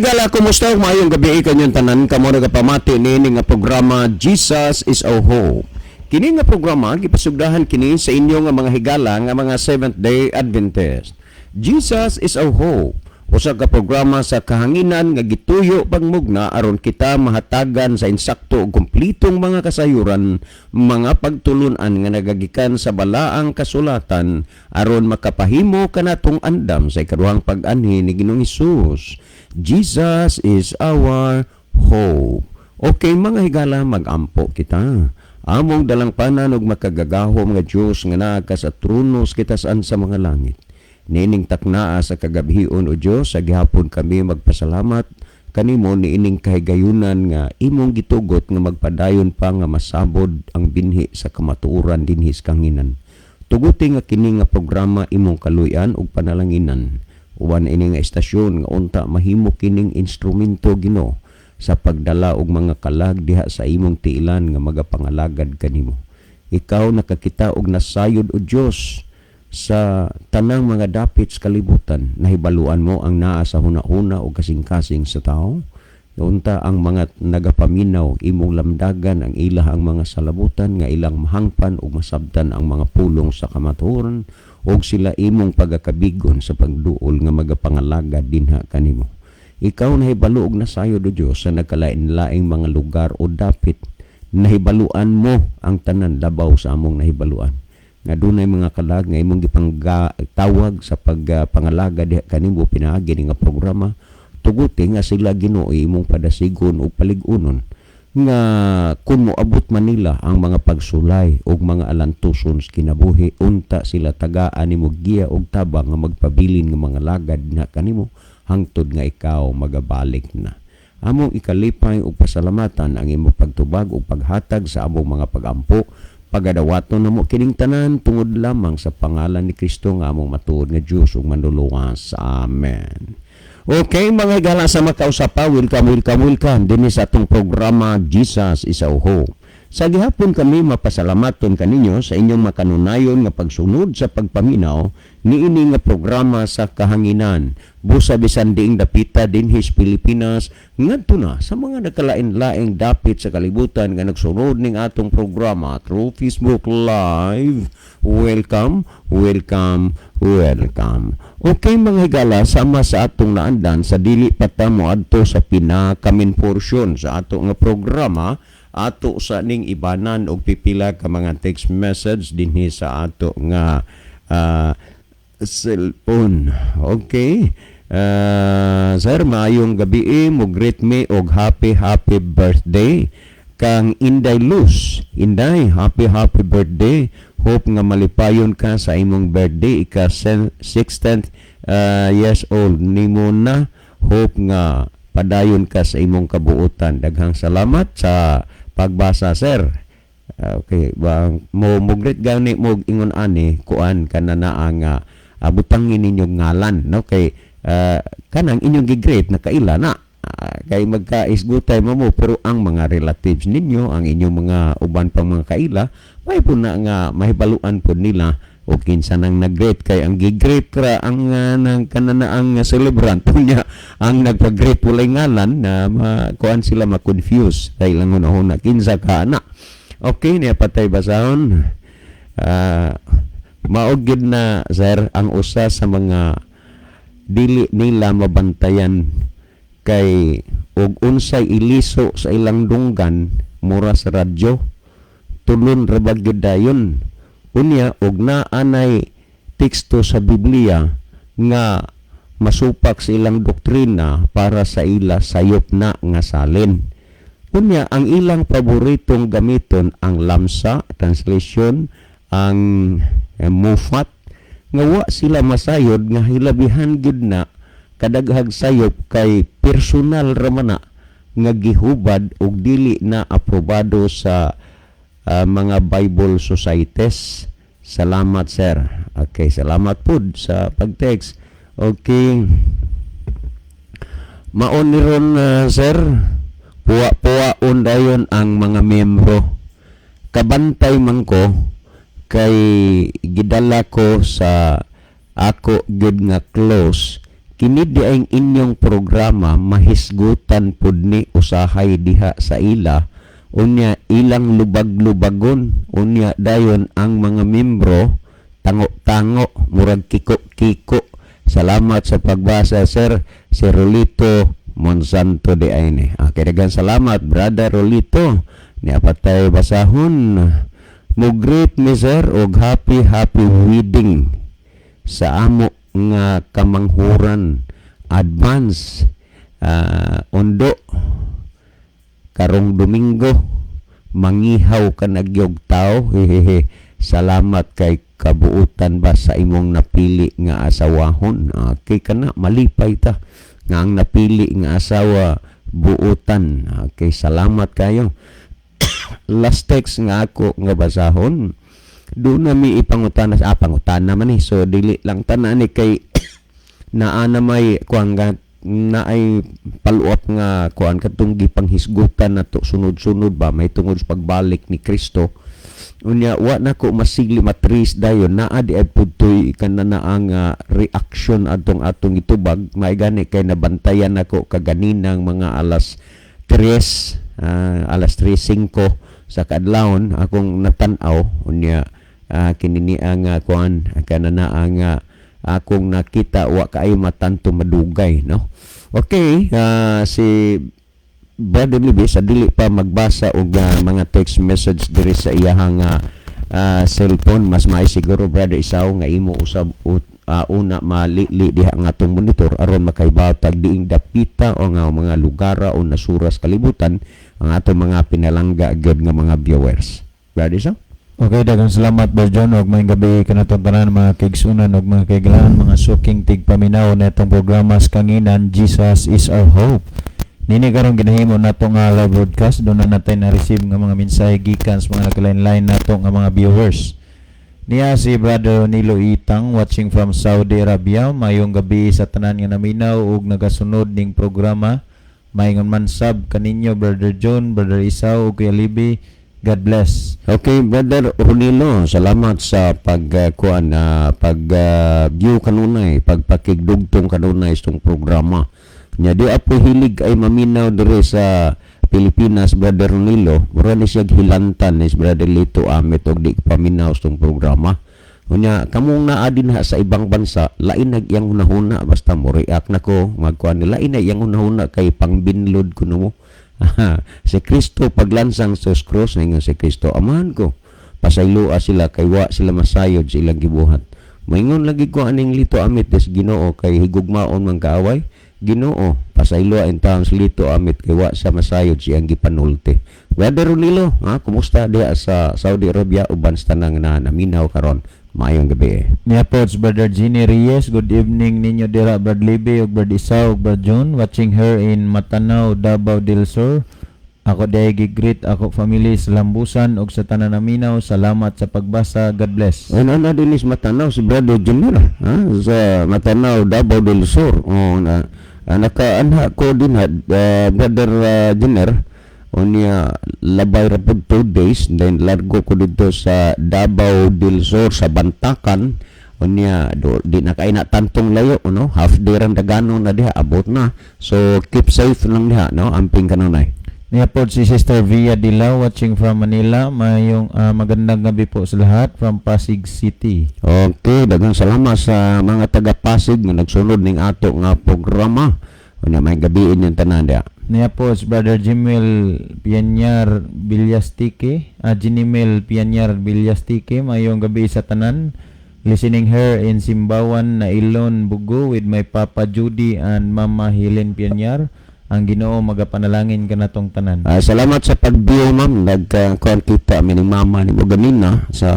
Higala, kumusta? Maayong gabi kanyang tanan kamo nagapamati niini nga programa, Jesus is Our Hope. Kini nga programa gipasugdahan kini sa inyo nga mga higala nga mga Seventh Day Adventist. Jesus is Our Hope. Usa ka programa sa kahanginan nga gituyo pagmugna aron kita mahatagan sa insakto ug kumplitong mga kasayuran, mga pagtulunan nga nagagikan sa balaang kasulatan aron makapahimo kanatong andam sa ikaduhang pag-anhi ni Ginoong Hesus. Jesus is our hope. Okay, mga higala, magampo kita. Among dalangpanan ug makagagahom nga Dios nga naa ka sa trono sa kitasan sa mga langit. Niining taknaa sa kagabhion, o Dios, sa gihapon kami magpasalamat kanimo niining kahigayunan nga imong gitugot nga magpadayon pa nga masabod ang binhi sa kamatuoran dinhi sa kahanginan. Tuguti nga kini nga programa imong kaluyan ug panalanginan. Uban ini nga estasyon nga unta mahimo kining instrumento, Ginoo, sa pagdala og mga kalag diha sa imong tiilan nga magapangalagad kanimo. Ikaw nakakita og nasayod, o Dios, sa tanang mga dapit sa kalibutan. Nahibaluan mo ang naa sa huna-huna o kasing-kasing sa tao. Unta ang mga nagapaminaw, imong lamdagan ang ilahang mga salabutan nga ilang mahangpan ug masabtan ang mga pulong sa kamatuoran ug sila imong pagakabigon sa pagduol nga magapangalagad dinha kanimo. Ikaw nahibalo og nasayod, o Dios, sa nagkalain-laing mga lugar o dapit. Nahibaluan mo ang tanan labaw sa among nahibaluan. Nga dunay mga kalag nga imong gipangtawag sa pagpangalaga diha kanimo pinaagi ni nga programa, tuguti nga sila, Ginoo, imong padasigon o palig-unon nga kung moabot man nila ang mga pagsulay ug mga alantuson sa kinabuhi, unta sila tagaan nimo giya og tabang nga magpabilin nga mga lagad na kanimo hangtod nga ikaw magabalik na. Among ikalipay ug pasalamatan ang imong pagtubag ug paghatag sa among mga pagampo. Pagadawaton namo kining tanan tungod lamang sa pangalan ni Kristo nga among matuod nga Dios ug Manluluwas. Amen. Okay, mga higala, sa makausapa, welcome, welcome, welcome dinhi sa atong programa, Jesus is Our Hope. Sa gihapon kami mapasalamaton kaninyo sa inyong makanunayon nga pagsunod sa pagpaminaw niini nga programa sa kahanginan. Busa bisan diing dapita dinhi sa Pilipinas ngadto na sa mga nagkalain-laing dapit sa kalibutan nga nagsunod ning atong programa through Facebook Live. Welcome, welcome, welcome. Okay, mga higala, sama sa atong naandan, sa dili pa ta moadto sa pinaka-main portion sa ato nga programa, ato sa ning ibanan og pipila ka mga text message dinhi sa ato nga cellphone. Okay. Sir, maayong gabi, mo greet me og happy happy birthday kang Inday Luz. Inday, happy happy birthday. Hope nga malipayon ka sa imong birthday, ika 16th years old nimo na. Hope nga padayon ka sa imong kabuutan. Daghang salamat sa pagbasa, sir. Okay, ba mo greet gani mo ingon ani kuan kana naa nga butangin ninyong ngalan, no, kay kanang inyong gi-greet nakaila na. Kay magkaisgutay mo mo, pero ang mga relatives ninyo, ang inyong mga uban pang mga kaila, may po na nga mahibaluan po nila o kinsa nang nag-greet, kay ang gi-greet ra ang nang kanana ang celebrant, unya ang nagpa-greet walay ngalan na kuan sila, ma-confuse kay lang hunahuna kinsa ka na. Okay, niya patay basahon. Mao gid na, sir, ang usa sa mga dili nila mabantayan kay og unsay iliso sa ilang dunggan, mura sa radyo, tulon ra ba gyud dayon. Unya og naanay teksto sa Biblia nga masupak sa ilang doktrina, para sa ila sayop na nga salin. Unya ang ilang paboritong gamiton ang Lamsa translation, ang Moffatt, nga wa sila masayod nga hilabihan gyud na kadaghag sayop kay personal ra man na nga gihubad og dili na aprobado sa mga Bible societies. Salamat, sir. Okay, salamat pud sa pag-text. Okay. Maon ni ron, sir, puwa-puwaon dayon ang mga miyembro. Kabantay man ko kay gidala ko sa ako gyud nga close. Kini di ang inyong programa mahisgutan pud ni usahay diha sa ila, unya ilang lubag-lubagon, unya dayon ang mga membro tango-tango, murag kiko-kiko. Salamat sa pagbasa, sir." Si Rolito Monsanto de Aine. Okay, daghang salamat, Brother Rolito. Ni apatay basahon. "Mo-greet mi, sir, og happy happy wedding sa amo nga kamanghuran. Advance ondo karong Domingo, mangihaw ka nagyog tao, hehehe. Salamat kay kabuutan ba sa imong napili nga asawahon." Okay kana, malipay ta nga ang napili nga asawa buutan. Okay, salamat kayo. Last text nga ako nga basahon, doon na mi ipangutana sa pangutana man eh. So dili lang tanan ni kay naa na may kuan nga naay follow-up nga kuan katong gipanghisgutan nato sunod-sunod ba may tungod sa pagbalik ni Kristo. Unya wa na ko masigli matris dayon, naa di ay pudtoy kana na ang reaction atong atong itubag. May gani kay nabantayan nako kaganinang mga alas 3, alas 3:05 sa kaadlawon akong natan-aw. Unya kini niya nga kuan kana na ang akong nakita, wa kaayo matanto madugay, no? Okay, si Brother Libby, sa dili pa magbasa og mga text message diri sa iyahang cellphone, mas maay siguro, Brother Isaw, nga imo usab una malili diha nga atong monitor aron makaibaw tag diing dapita o nga mga lugara o nasuras kalibutan ang atong mga pinalangga gyud nga mga viewers. Brother Isaw? Okay, daghang salamat, Brother John, ug maayong gabi kanatong tanan, mga kaigsunan ug mga kaigalahan, mga suking tigpaminaw na itong programa sa kanginan, Jesus is Our Hope. Nini karon ginahimo nato nga live broadcast, doon na natin na-receive nga mga mensahe gikan sa mga nagkalain-lain nato nga mga viewers. Niya si Brother Nilo Itang, watching from Saudi Arabia. Mayong gabi sa tanan nga naminaw ug nagasunod ning programa. Maingon man sab kaninyo, Brother John, Brother Isaw ug Kuya Libi. God bless. Okay, Brother Ronilo, salamat sa pag kuan na pag view kanunay, pagpakigdugtong kanunay itong programa. Nya di apo hilig ay maminaw dire sa Pilipinas, Brother Ronilo, mura ni siya hilantan ni Brother Lito Amit og di paminaw itong programa. Unya kamong naa din ha sa ibang bansa, lain nag iyang hunahuna, basta mo react nako, magkuan ni lain na iyang hunahuna kay pangbinlod kuno mo. Si Kristo paglansang sa cross, ningon si Kristo, "Amahan ko, pasayloa sila kay wa sila masayod sa ilang gibuhat." Maingon lagi ko aning Lito Amit des Ginoo kay higugmaon man kaaway. "Ginoo, pasayloa in taon sa Lito Amit kay wa sa masayod siyang gipanulti." Brother Ronilo, ha, kumusta diha sa Saudi Arabia uban sa tanang na naminaw karon? Maayong gabi. Niya po si Brother Ginny Reyes. Good evening ninyo dira, Brad Libby ug Brad Isaw ug Brad John. Watching her in Matanao, Davao del Sur. Ako diay gi-greet ako family sa Lambusan ug sa tanan naminaw. Salamat sa pagbasa. God bless. Ano na din is Matanao si Brother Junior, ha? Sa Matanao, Davao del Sur. Oh, na nakaanha ko din ha, Brother Junior. Unya labay ra pud 2 days, then largo ko dito sa Davao del Sur sa Bantakan. Unya do, di na kay na tantong layo, no? Half day ran dagano na diha, abot na. So keep safe lang diha, no? Amping kanunay. Niya po si Sister Via Dilao, watching from Manila. Mayong magandang gabi po sa lahat from Pasig City. Okay, daghang salamat sa mga taga Pasig nga nagsunod ning ato nga programa. Unya may gabiin yung tanan diha. Niya po si Brother Jimel Pianyar Viljastike, Jinimel Pianyar Viljastike, mayong gabi sa tanan. Listening here in Simbawan, Nailon, Bugo with my Papa Judy and Mama Helen Pianyar. Ang Ginoo magapanalangin kanatong tanan. Salamat sa pag-view, ma'am. Nagka kita mi ni mama ni mo ganina sa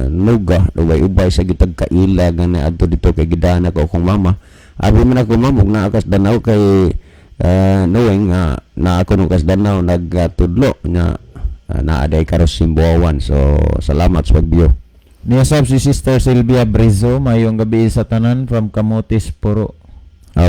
Nuga, ubay-ubay sa gitag kaila nga naadto dito kay gidana ko akong mama. Abi man ako, ma'am, ug naa kas Danao kay knowing nga naa ako nung kas Danao nagtudlo nga naa day karos Simbuawan. So salamat sa pag-view. Niya sab si Sister Sylvia Brizo, mayong gabi sa tanan from Camotes, Puro.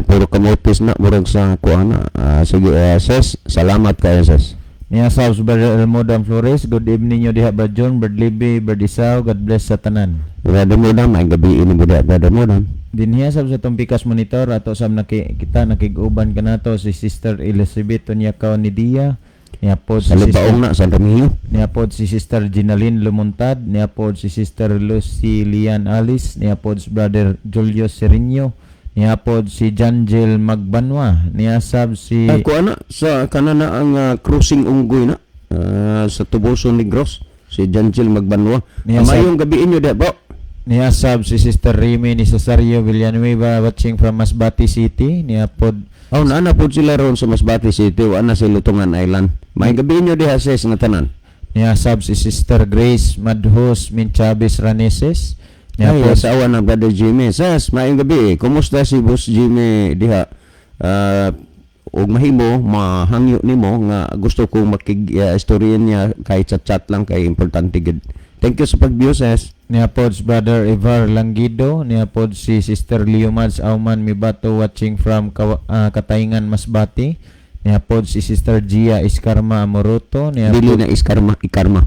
Puro Camotes na murag sa kuan na. Sige, sis, salamat kayo, sis. Niya sa Brother Elmodam Flores, good evening nyo diha, Brad John, Brad Libby, Brad Isaw, God bless sa tanan. Brother Modam, maayong gabi ini mo diha, Brother Modam. Dinhiya sab sa atong Pikas Monitor, ato sab naki kita nakig-uban kanato si Sister Elizabeth Tunyakaw ni Dia. Niya pod si Sa Sister Lupaong na, San Remigio. Niya pod si Sister Ginaline Lumuntad, niya pod si Sister Lucy Lian Alice, niya pod si Brother Julio Serino, niya pod si Janjel Magbanwa, niya sab si Ako ana sa kanana ang crossing unggoy na sa Tuboso Negros, si Janjil Magbanwa. Niya sa- Mayong gabi inyo diha, bro. Niya sab si Sister Remy ni Cesario Villanueva watching from Masbate City, niya pod Oh, naana po sila ron sa Masbate City, wa na sa Lutungan Island. May gabi inyo diha sis nga tanan. Niya sab si Sister Grace Madhos Minchabes Raneses. Niya Ay, pod asawa ng Brother Jimmy. Sis, maayong gabi. Kumusta si Boss Jimmy diha? Ug mahimo mahangyo nimo nga gusto kong makig istorya niya kahit sa chat lang kay importante gid. Thank you sa pag-view, sis. Niya pod si Brother Ivar Langido, niya pod si Sister Leomads Auman Mibato watching from Katayngan, Masbate. Niya pod si Sister Gia Iskarma Amoroto, niya Dili pod, na iskarma, ikarma.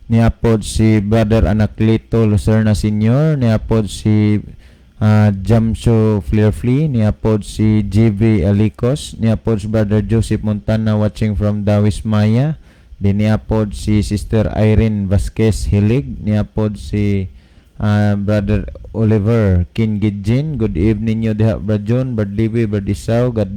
Niya pod si Brother Anacleto Lucerna Senior, niya pod si Jamso Fleerfly, niya pod si GV Alicos, niya pod si Brother Joseph Montana watching from Dawis Maya, din niya pod si Sister Irene Vasquez Hilig, niya pod si Brother Oliver Kingidjin. Good evening nyo diha, Brad John, Brad Libby, Brad Isaw. God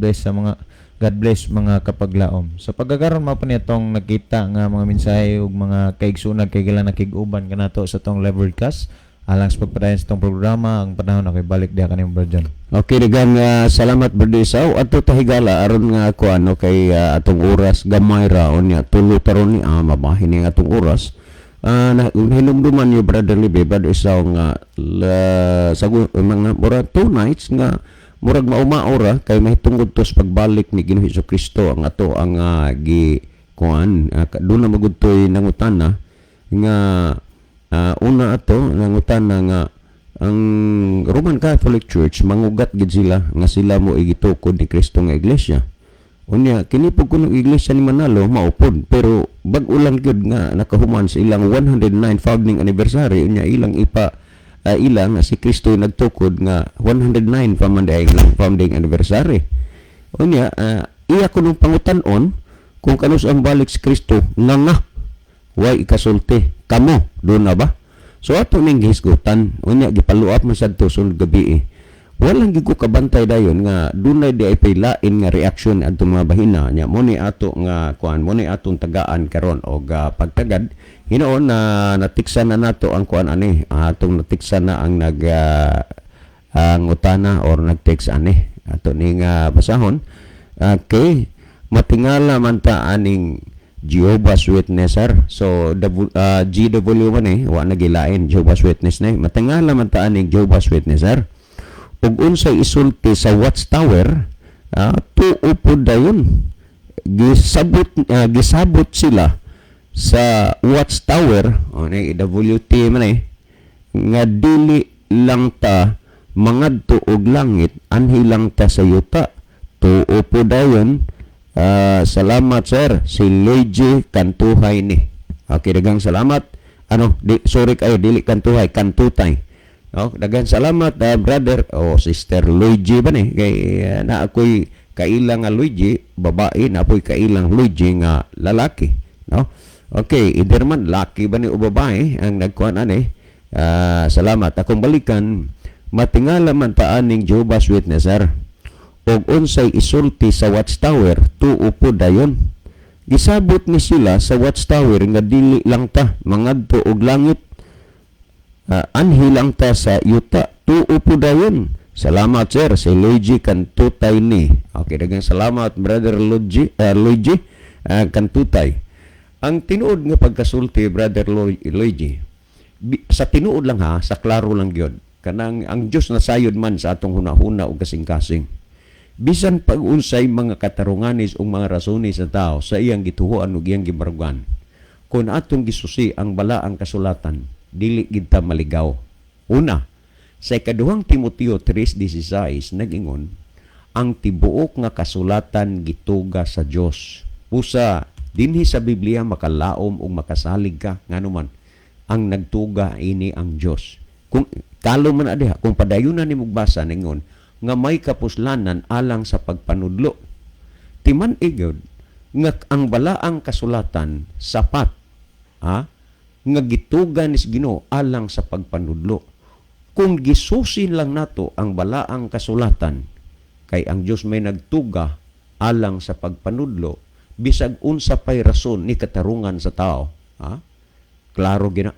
bless mga kapaglaom. So pagkakaroon mao pa niya tong nakita nga mga mensahe ug mga kaigsunan kay gila nakig-uban kanato sa tong live broadcast. Alang sa pagpadayon sa tong programa, ang panahon ako'y balik diha kanimo, Brad John. Okay, daghang salamat, Brother Isaw. Adto ta higala aron nga ko ano kay atong oras gamay ra unya tulo taron ni mabahin ni atong oras. Na hinumduman niyo, Brother Libe, Brother Isaw, nga la, sa mga mura 2 nights nga murag maumao ra kay mahitungod to sa pagbalik ni Ginoong Hesus Kristo ang ato ang gi kuan doon na magudtoy nangutana nga una ato nangutana nga ang Roman Catholic Church mangugat gid sila nga sila mo igitukod ni Kristo nga iglesia. Unya kini pud kuno iglesia ni Manalo maupod, pero bag-o lang gyud nga nakahuman sa ilang 109 founding anniversary. Unya ilang ipa ilang nga si Kristo nagtukod nga 109 pa man diay ilang founding anniversary. Unya iya kunong pangutan-on kung kanus ang balik si Kristo nga way ikasulti kamo doon na ba. So ato ning gihisgutan, unya gipaluap man sad to sunod gabi eh. Walang gid ko kabantay dayon nga dunay di ay paylain nga reaksyon adtong mga bahina nya. Mo ni ato nga kuan, mo ni atong tagaan karon og pagtagad hinuon na natiksan na nato ang kuan ani, atong natiksan na ang nag ang utana or nag-text ani. Ato ning basahon. Okay, matingala man ta aning Jehovah's Witness, sir. So W, GW man eh, wa na gilain, Jehovah's Witness na eh. Matingala man ta aning Jehovah's Witness, sir, ug unsay isulti sa Watchtower, tuo pud dayon. Gisabot sila sa Watchtower o ni WT man eh nga dili lang ta mangadto og langit, anhi lang ta sa yuta. Tuo po dayon. Salamat, sir. Si Luigi Kantuhay ni. Okay, daghang salamat. Ano di, sorry kayo, dili Kantuhay, Kantutay. Oh, daghang salamat, brother o Sister Luigi ba ni kay na ako'y kailang nga Luigi babae, na ako'y kailang Luigi nga lalaki, no? Okay, either man laki ba ni o babae ang nagkuan ani. Salamat. Akong balikan, matingala man ta aning Jehovah's Witness, sir, og unsay isulti sa Watchtower, tuo po dayon. Gisabot ni sila sa Watchtower nga dili lang ta mangadto og langit, anhi lang ta sa yuta. Tuo po dayon. Salamat, sir. Si Luigi Kantutay ni. Okay, daghang salamat, Brother Luigi, Luigi Kantutay. Ang tinuod nga pagkasulti, Brother Luigi, sa tinuod lang ha, sa klaro lang gyud. Kanang ang Dios na sayod man sa atong hunahuna ug kasing-kasing. Bisan pag unsay mga katarunganis o mga rasones sa tao sa iyang gituhoan ug iyang gibarugan, kung atong gisusi ang balaang kasulatan, dili gid ta maligaw. Una, sa ikaduhang Timoteo 3:16 nag-ingon, ang tibuok nga kasulatan gituga sa Dios. Usa, Dinhi sa Biblia makalaom ug makasalig ka, ngano man ang nagtuga ini ang Dios. Kung kalo man adiha, kung padayunan nimo basa, ningon nga may kapuslanan alang sa pagpanudlo. Timan igod nga ang balaang kasulatan sapat, ha, nga gituga ni Ginoo alang sa pagpanudlo. Kung gisusin lang nato ang balaang kasulatan, kay ang Dios may nagtuga alang sa pagpanudlo, bisag unsa pay rason ni katarungan sa tao, ha, klaro gina,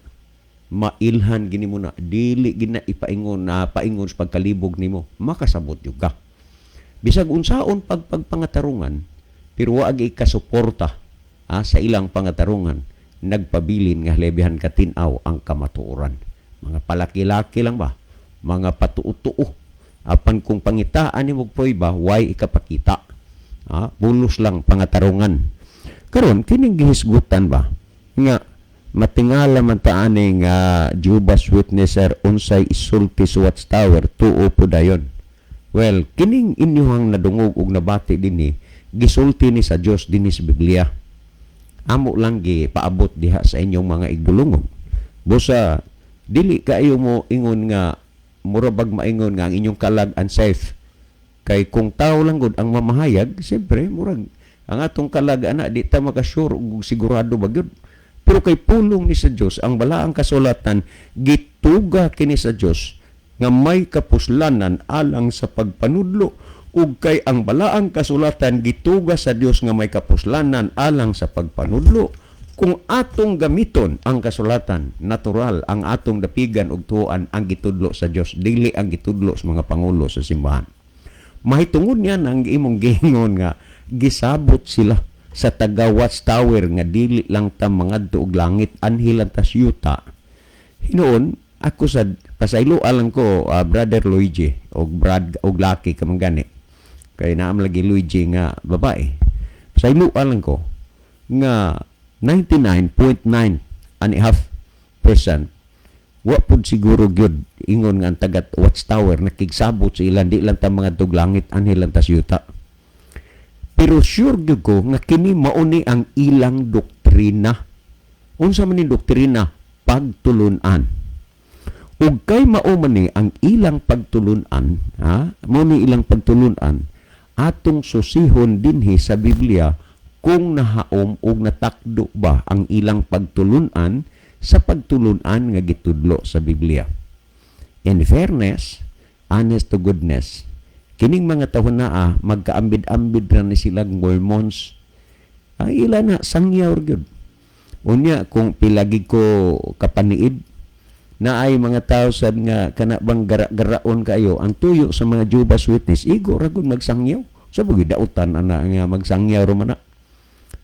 mailhan gini mo na, dili gina ipaingon na paingon sa pagkalibog nimo, makasabot jud ka. Bisag unsaon pagpagpangatarungan, pero wa gi kasuporta, ha, sa ilang pangatarungan, nagpabilin nga lebihan katin-aw ang kamatuoran. Mga palaki-laki lang ba, mga patuo-tuo. Apan kung pangitaan nimo prueba, why ikapakita, ha? Bulos lang pangatarungan. Karon, kining gihisgutan ba nga matingala man ta ani nga Jehovah's Witnesser, unsay isulti sa Watchtower, tuo po dayon? Well, kining inyuhang nadungog ug nabati dinhi, gisulti ni sa Dios dinhi sa Biblia. Amo lang gi paabot diha sa inyong mga igbulungog. Busa dili kaayo mo ingon nga mura bag maingon nga ang inyong kalag unsafe. Kay kung tao lang gud ang mamahayag, siyempre murag ang atong kalag ana di ta makasure ug sigurado ba gyud. Pero kay pulong ni sa Dios ang balaang kasulatan, gituga kini sa Dios nga may kapuslanan alang sa pagpanudlo, ug kay ang balaang kasulatan gituga sa Dios nga may kapuslanan alang sa pagpanudlo, kung atong gamiton ang kasulatan, natural ang atong dapigan ug tuoan ang gitudlo sa Dios, dili ang gitudlo sa mga pangulo sa simbahan. Mahitungod niya ang imong giingon nga gisabot sila sa taga Watchtower nga dili lang ta mangadto og langit, anhi lang ta yuta. Hinuon ako sa pasaylo lang ko, Brother Luigi og Brad og laki ka man gani, kay naam lagi Luigi nga babae. Pasaylo lang ko nga 99.9.5% wa pud siguro gyud ingon nga ang taga Watchtower nakigsabot sa ilan, di lang ta mga dug langit, anhi lang ta yuta. Pero sure gyud ko nga kini mao ni ang ilang doktrina. Unsa man ni doktrina? Pagtulunan. Ug kay mao man ni ang ilang pagtulunan, ha, mao ni ilang pagtulunan, atong susihon dinhi sa Biblia kung nahaom ug natakdo ba ang ilang pagtulunan sa pagtulunan nga gitudlo sa Biblia. In fairness, honest to goodness, kining mga tawo naa magkaambid-ambid ra ni silang Mormons. Ang ila na sangyaw gyud. Unya kung pilagi ko kapaniid na ay mga tao sad nga kana bang gara-garaon kayo ang tuyo sa mga Jehovah's Witness, igo ra gud magsangyaw. Sa bugi dautan ana nga magsangyaw ra man na.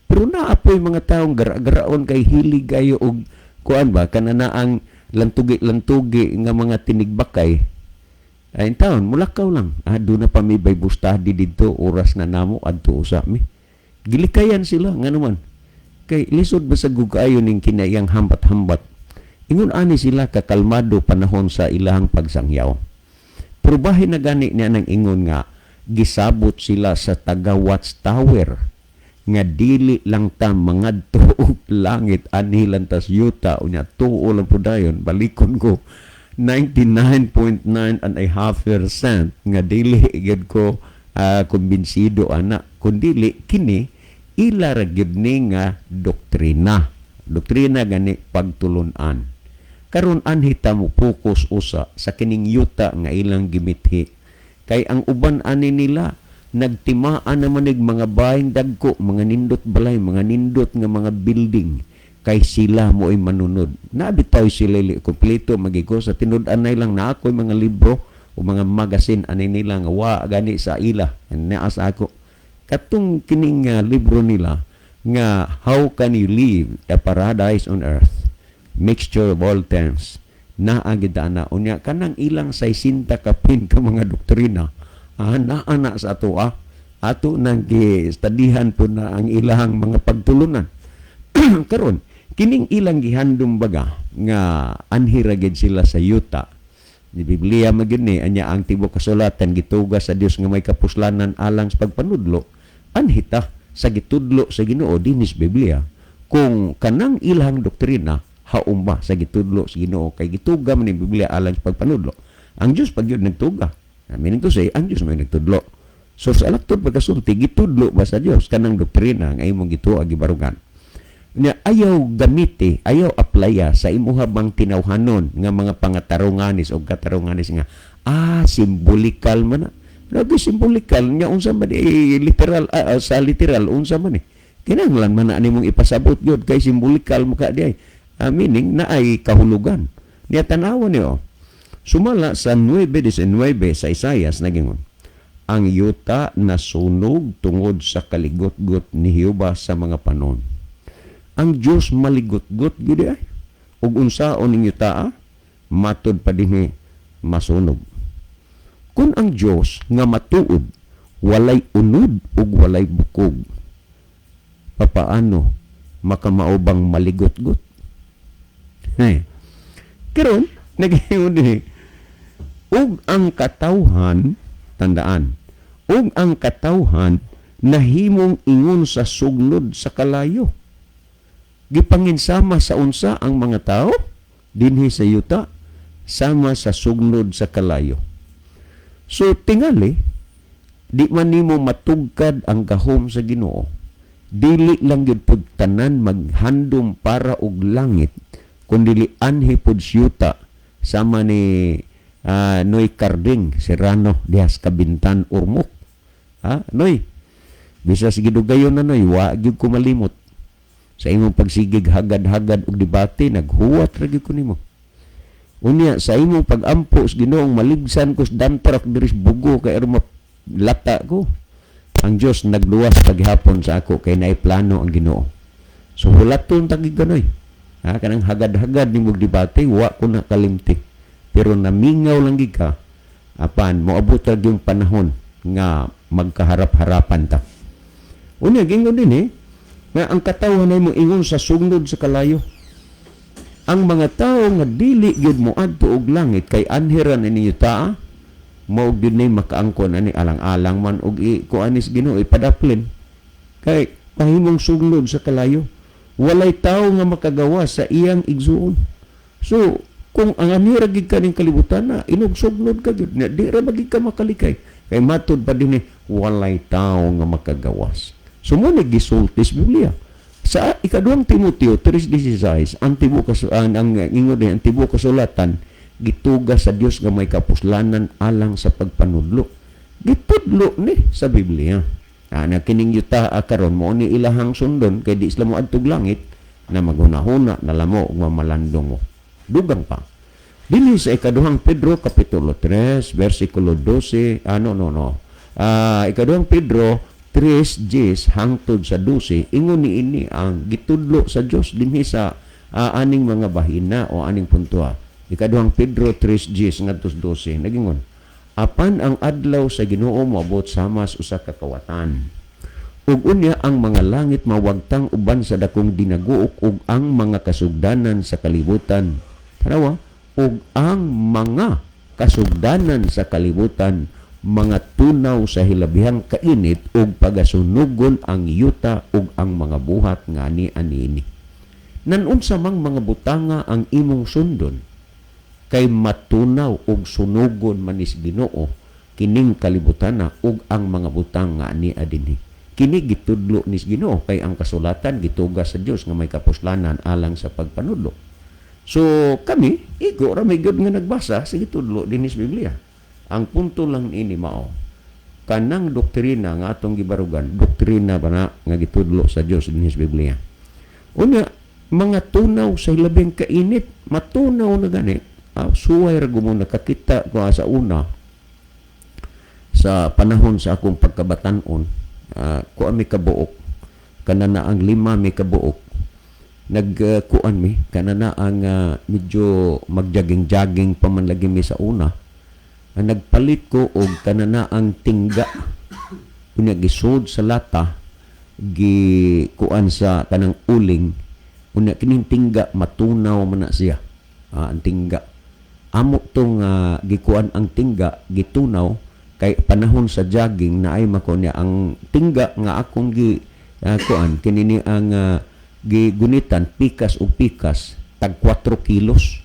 Pero naa poy mga taong gara-garaon kay hilig kayo og kuan ba, kana na ang lantugi-lantugi nga mga tinigbakay. Ay taon mulakaw lang. Ah, do na pa mi Bible study didto, oras na namo, adto usa mi. Gilikayan sila, ngano man? Kay lisod ba sa kaayo ning kinayang hambat-hambat. Ingon ani sila kakalmado panahon sa ilahang pagsangyaw. Pero bahin na gani niya nang ingon nga gisabot sila sa taga Watchtower nga dili lang ta mangadto og langit, anhi lang tas yuta, unya tuo lang pud dayon. Balikon ko, 99.9.5% nga dili gyud ko kumbinsido ana, kun dili kini ila ra gyud ni nga doktrina. Doktrina gani pagtulunan. Karon anhi ta mo focus usa sa kining yuta nga ilang gimithi, kay ang uban ani nila nagtimaan naman ig mga bahing dagko, mga nindot balay, mga nindot nga mga building, kay sila mo ay manunod. Nabitaw sila li kompleto magigo sa tinud-anay lang na ako'y mga libro o mga magasin ani nila nga wa gani sa ila, naa sa ako. Katong kining libro nila nga "How Can You Live a Paradise on Earth? Mixture of All Terms." Naa gid ana. Unya kanang ilang 60 kapin ka mga doktrina, naa na sa ato, ah. Ato nang gi-studyhan po na ang ilang mga pagtulunan. Karon, kining ilang gihandom baga nga anhi ra gid sila sa yuta. Ni Biblia man gyud ni, anya ang tibuok kasulatan gituga sa Dios nga may kapuslanan alang sa pagpanudlo. Anhi ta Sa gitudlo sa Ginoo dinhi sa Biblia, kung kanang ilang doktrina haom ba sa gitudlo sa Ginoo, kay gituga man ning Biblia alang sa pagpanudlo. Ang Dios pag yun nagtuga. Meaning to say, ang Dios may nagtudlo. So sa laktod pagkasulti, gitudlo ba sa Dios kanang doktrina nga imong gituo, gibarugan? Nya ayaw gamiti, ayaw applya sa imuha bang tinawhanon nga mga pangatarunganis o katarunganis nga simbolikal man na. Lagi simbolikal nya, unsa man eh, literal, sa literal unsa man eh. Kinahanglan man na nimong ipasabot gyud kay simbolikal mo ka di ay. Meaning na ay kahulugan. Niya tanawa niyo. Sumala sa 9:19 sa Isayas, nagingon, "Ang yuta nasunog tungod sa kaligot-got ni Jehova sa mga panon." Ang Dios maligot-got gid ay. Ug unsaon ning yuta? Matud pa dinhi, masunog. Kung ang Dios nga matuod walay unod ug walay bukog, papaano makamao bang maligot-got? Hey. Karon naghiyon dinhi, ug ang katawhan, tandaan, ug ang katawhan nahimong ingon sa sugnod sa kalayo. Gipanginsama sa unsa ang mga tao dinhi sa yuta? Sama sa sugnod sa kalayo. So tingali, di man nimo matugkad ang gahom sa Ginoo. Dili lang gyud pud tanan maghandom para og langit, kun dili anhi pud siyuta, sama ni Noy Carding Serrano dihas Kabintan, Ormoc. Ha, Noy, bisa sige dugayon na, Noy, wa gyud ko malimot sa imong pagsigig hagad-hagad og debate. Naghuwat ra gyud ko nimo. Unya sa imong pagampo sa Ginoong maligsan ko sa dump truck diri sa Bugo kay aron lata ko. Ang Dios nagluwas paghapon sa ako kay naay plano ang Ginoo. So hulaton ta gyud ganoy. Ha, kanang hagad-hagad nimo debate, wa ko na kalimti. Pero namingaw lang gid ka, apan moabot ra yung panahon nga magkaharap-harapan ta. Unya gingon din eh nga ang katawhan ay mo ingon sa sugnod sa kalayo. Ang mga tao nga dili gyud moadto og langit kay anhiran ini yuta, mao gyud ni makaangkon ani, alang-alang man og i kuanis Ginoo ipadaplin kay pahimong sugnod sa kalayo. Walay tao nga makagawa sa iyang igsuon. So kung ang anhira gid kaning kalibutan na inog sugnod ka gyud na, di ra magid ka makalikay kay matud pa dinhi, walay tao nga makagawas. So mo ni gisulti sa Biblia sa Ikaduhang Timoteo 3:16, ang tibuok ang ingon din, ang tibuok kasulatan gituga sa Dios nga may kapuslanan alang sa pagpanudlo. Gitudlo ni sa Biblia. Na kining yuta karon mo ni ilahang sundon kay di sila moadtog langit na maghunahuna na lamo ug mamalandong mo. Dugang pa. Dinhi sa Ikaduhang Pedro kapitulo 3 versikulo 12, ano, no, no. Ikaduhang Pedro 3:10 hangtod sa 12, ingon ni ini ang gitudlo sa Dios dinhi sa aning mga bahina o aning puntoa. Ikaduhang Pedro 3:10 ngadto sa 12, nagingon, "Apan ang adlaw sa Ginoo moabot sama sa usa ka kawatan. Ug unya ang mga langit mawagtang uban sa dakong dinaguok ug ang mga kasugdanan sa kalibutan." Tanawa, ug ang mga kasugdanan sa kalibutan mga tunaw sa hilabihang kainit ug pagasunugon ang yuta ug ang mga buhat nga ni anini. Nanunsa mang mga butanga ang imong sundon, kay matunaw ug sunugon manis Ginoo kining kalibutana ug ang mga butang nga ani adinhi. Kini gitudlo ni Ginoo kay ang kasulatan gituga sa Dios nga may kapuslanan alang sa pagpanudlo. So kami igo ra may gyud nga nagbasa sa gitudlo dinhi sa Biblia. Ang punto lang ini mao kanang doktrina nga atong gibarugan, doktrina ba na nga gitudlo sa Dios dinhi sa Biblia? Unya mga tunaw sa labing kainit, matunaw na gani. Suway ra gumo nakakita ko sa una sa panahon sa akong pagkabatanon, kuan mi kabuok, kana na ang 5 mi kabuok, nagkuan mi kana na ang medyo magjaging-jaging pa man lagi mi sa una. Ang nagpalit ko og kana na ang tingga, unya gisud sa lata, gi kuan sa kanang uling. Unya kining tingga matunaw man na siya. Ang tingga amo tong gikuan ang tingga, gitunaw kay panahon sa jogging na ay mako niya ang tingga nga akong gi Kuan kini ni ang gigunitan pikas ug pikas, tag 4 kilos.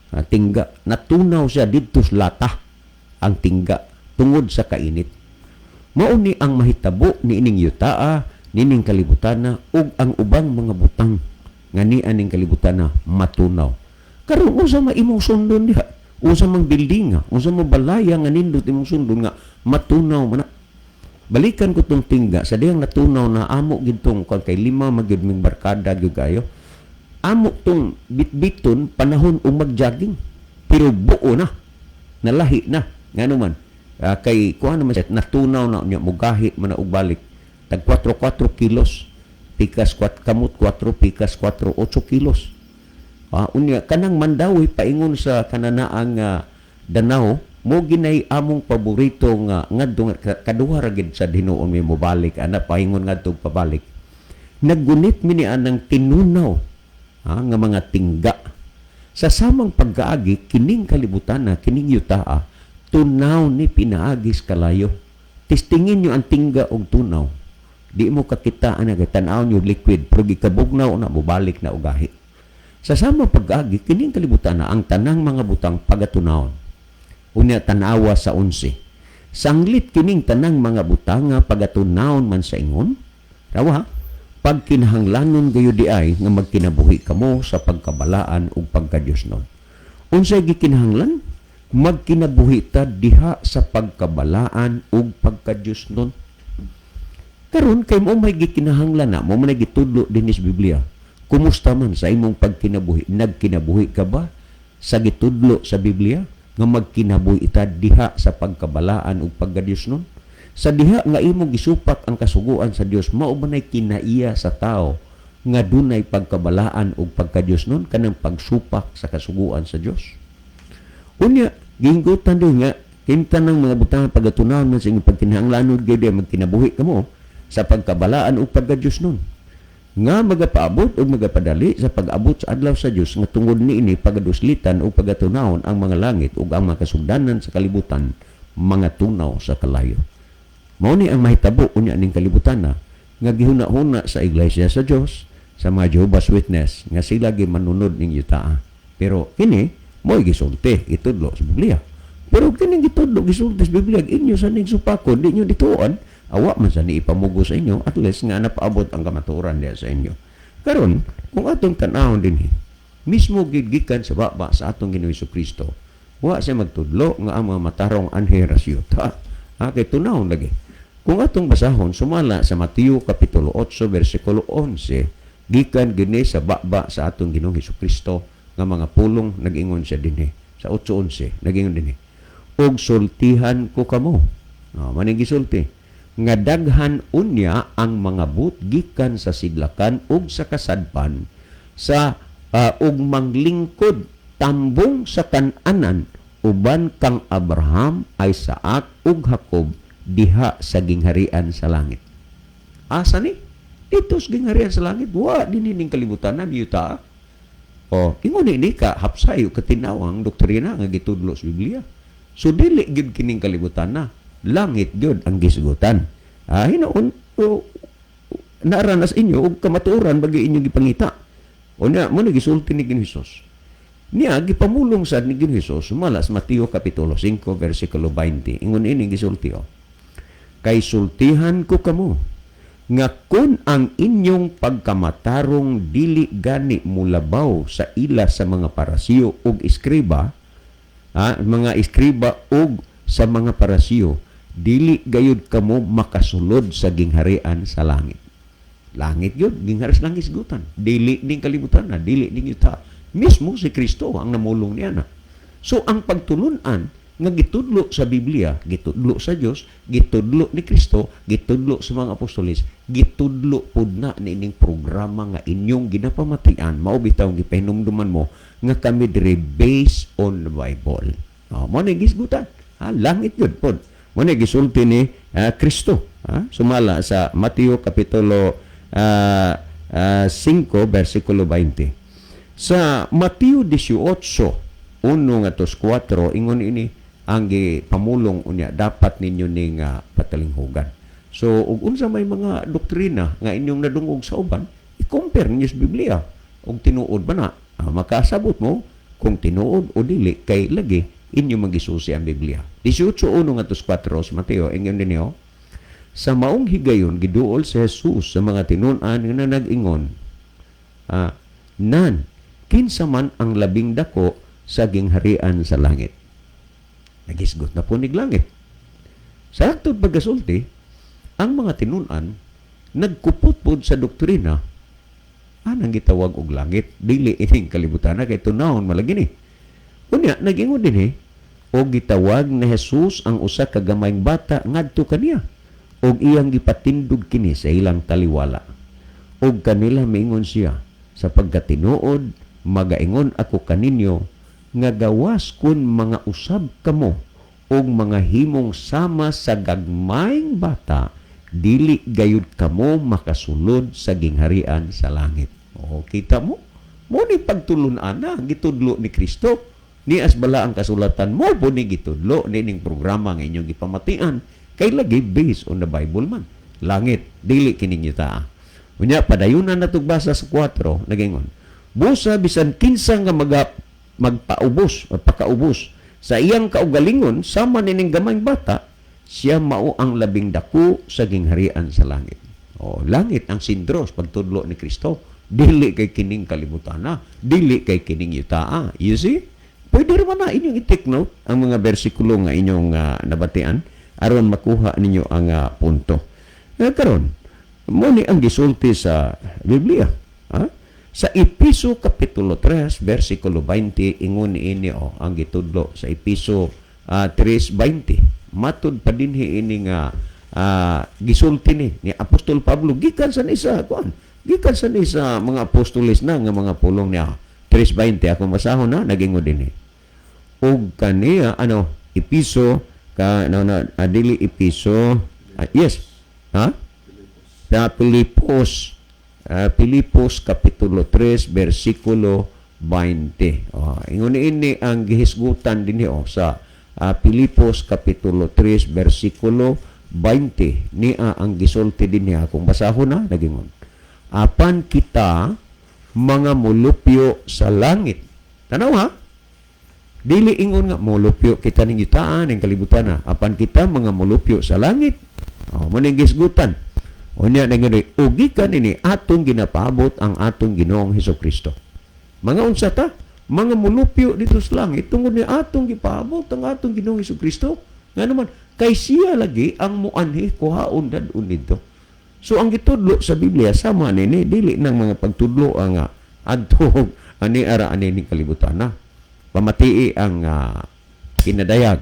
Tingga natunaw siya didto sa lata ang tingga tungod sa kainit. Mao ni ang mahitabo niining yutaa, nining kalibutana ug ang ubang mga butang nga ni aning kalibutana matunaw. Karon, unsa man imong sundon diha? Unsa mang building nga? Unsa man balaya nga nindot imong sundon nga matunaw man na? Balikan ko tong tingga sa dihang natunaw na, amo gid tong kay lima magyud ming barkada gyud kayo. Amo tong bitbiton panahon og magjogging. Pero buo na. Nalahi na. Ngano man? Kay kuan naman siya, natunaw na niya, mugahi man na og balik. Tag 4 4 kilos. Pikas 4 kamot 4, pikas 4, 8 kilos. Unya kanang Mandawi paingon sa kananaang Danao mo ginay among paborito nga ngadto kaduha ra gid sa hinuon mi mobalik ana paingon ngadto pabalik. Naggunit mi ni anang tinunaw nga mga tingga. Sa samang pagkaagi, kining kalibutan na, kining yutaa, tunaw ni pinaagis kalayo. Testingin nyo ang tingga og tunaw. Di mo kakita ana kay tan-aw nyo liquid, pero gikabugnaw na, mubalik na ugahi. Sa samang pag-agi, kining kalibutan na ang tanang mga butang pagatunawon. Unya tanawa sa 11. Sanglit kining tanang mga butang nga pagatunawon man sa ingon, rawa ha, pagkinahanglanon gayo di ay nga magkinabuhi kamo sa pagkabalaan ug pagkadiyosnon. Unsay gikinahanglan? Magkinabuhi ta diha sa pagkabalaan ug pagkadiyosnon. Karon kay mo may gikinahanglan na, mo man gitudlo dinhi sa Biblia. Kumusta man sa imong pagkinabuhi? Nagkinabuhi ka ba sa gitudlo sa Biblia nga magkinabuhi ita diha sa pagkabalaan ug pagkadiyosnon? Sa diha nga imong gisupak ang kasuguan sa Dios, mao ba nay kinaiya sa tao nga dunay pagkabalaan ug pagkadiyosnon, kanang pagsupak sa kasuguan sa Dios? Unya, ginggutan din nga kinta ng mga butang pagatunawan man sa inyong pagkinahanglanon gyud magkinabuhi kamo sa pagkabalaan ug pagkadiyosnon nga magapaabot o magapadali sa pag-abot sa adlaw sa Dios nga tungod niini pagaduslitan o pagatunawon ang mga langit ug ang mga kasugdanan sa kalibutan mga tunaw sa kalayo. Mao ni ang mahitabo unya ning kalibutan na nga gihuna-huna sa Iglesia sa Dios, sa mga Jehovah's Witness nga sila gi manunod ning yutaa. Pero kini mo'y gisulti itudlo sa Biblia. Pero kini gitudlo gisulti sa Biblia, inyo sa ning supakon, di nyo dituan, awa man sa ni ipamugo sa inyo, at least nga napaabot ang kamatuoran diya sa inyo. Karon, kung atong tan-awon dinhi, mismo gid gikan sa baba sa atong Ginoong Kristo, wa siya magtudlo nga ang mga matarong anhi ra yuta. Kay tunawon lagi. Kung atong basahon sumala sa Mateo kapitulo 8 bersikulo 11, gikan gini sa baba sa atong Ginoong Kristo nga mga pulong, nag-ingon siya dinhi sa 8:11, nag-ingon dinhi, "Og sultihan ko kamo." No, maning gisulti nga daghan unya ang mga but gikan sa sidlakan ug sa kasadpan sa ug manglingkod tambong sa kan-anan uban kang Abraham, Isaac ug Jacob diha sa gingharian sa langit. Asa ni? Dito sa gingharian sa langit. Wa dinhi ning kalibutan na yuta. O, ingon ni ka hapsay o katinaw ang doktrina nga gitudlo sa Biblia. So dili gyud kining kalibutan na. Langit gyud ang gisgutan. Hinuon o, naaranas inyo og kamatuoran bagi inyong gipangita. O na mo na gisulti ni Ginoong Hesus. Niya gipamulong sad ni Ginoong Hesus sumala sa Mateo kapitulo 5 versikulo 20. Ingon ini gisulti o. "Kay sultihan ko kamo nga kun ang inyong pagkamatarong dili gani mulabaw sa ila sa mga Parasiyo ug eskriba, mga eskriba ug sa mga Parasiyo, dili gayud kamo makasulod sa gingharian sa langit." Langit yun, ginghari sa langit sigutan. Dili ning kalibutan na, dili ning yuta. Mismo si Kristo ang namulong niya na. So ang pagtulunan nga gitudlo sa Biblia, gitudlo sa Dios, gitudlo ni Kristo, gitudlo sa mga apostoles, gitudlo pud na niining programa nga inyong ginapamatian, mao bitaw gipahinumduman mo nga kami diri based on the Bible. Oh, mo ni gisgutan. Ha, langit yun pod. Mo ni gisulti ni Kristo. Ha? Sumala sa Mateo kapitulo 5 versikulo 20. Sa Mateo 18, 1 ngadto 4, ingon ini ang gipamulong unya dapat ninyo ning patalinghugan. So ug unsa may mga doktrina nga inyong nadungog sa uban, i-compare ninyo sa Biblia. Ug tinuod ba na? Makasabot mo kung tinuod o dili kay lagi inyo magisusi ang Biblia. 18:1 ngadto 4 sa Mateo, ingon dinhi, sa maong higayon giduol si Jesus sa mga tinun-an nga nag-ingon, "Nan, kinsa man ang labing dako sa gingharian sa langit?" Nagisgot na po nig langit. Sa hangtod pagkasulti, ang mga tinun-an nagkupot pod sa doktrina anang gitawag og langit, dili ining kalibutan na kay tunawon malagi ni. Unya nagingon dinhi, og gitawag ni Jesus ang usa ka gamayng bata ngadto kaniya og iyang gipatindog kini sa ilang taliwala. Og kanila miingon siya, "Sa pagkatinuod magaingon ako kaninyo nga gawas kun mga usab kamo og mga himong sama sa gagmayng bata, dili gayud kamo makasulod sa gingharian sa langit." O, kita mo? Mo ni pagtulun-an na gitudlo ni Kristo. Ni as bala ang kasulatan mo po ni gitudlo nining programa nga inyong gipamatian kay lagi based on the Bible man. Langit, dili kining yutaa. Unya padayunan natog basa sa 4, nagingon. "Busa bisan kinsa nga magpaubos, magpakaubos sa iyang kaugalingon sama nining gamayng bata, siya mao ang labing dako sa gingharian sa langit." O, langit ang sentro sa pagtudlo ni Kristo. Dili kay kining kalibutan na, dili kay kining yutaa. You see? Pwede rin na inyong i-take note ang mga bersikulo nga inyong nabatian aron makuha ninyo ang punto. Eh, karon, mo ni ang gisulti sa Biblia. Ha? Sa Epeso Kapitulo 3, versikulo 20, ingon niini, oh, ang gitudlo sa Epeso 3:20. Matud pa dinhi ini nga gisulti ni Apostol Pablo gikan sa isa kuan. Gikan sa ni sa mga apostoles na nga mga pulong niya. 3:20 ako masahon na, nagingon dinhi. Og kaniya ano, Episo ka no, no, dili Episo, yes, ha, sa Pilipos, Pilipos Kapitulo 3 versikulo 20. Oh, ingon ini ang gihisgutan dinhi, oh, sa Pilipos Kapitulo 3 versikulo 20 niya ang gisulti dinhi, akong basahon na, nagingon, "Apan kita mga mulupyo sa langit." Tanaw ha. Dili ingon nga molupyo kita ning yutaan ning kalibutan na. "Apan kita mga molupyo sa langit." Oh, mo ning gisgutan. Unya nang ug gikan ini atong ginapaabot ang atong Ginoong Hesus Kristo. Mga unsa ta? Mga molupyo dito sa langit tungod ni atong gipaabot ang atong Ginoong Hesus Kristo. Nga naman kay siya lagi ang muanhi kuhaon dad-on didto. So ang gitudlo sa Biblia sama nini, dili nang mga pagtudlo ang adto ani ara ani ning kalibutan na. Pamatii ang kinadayag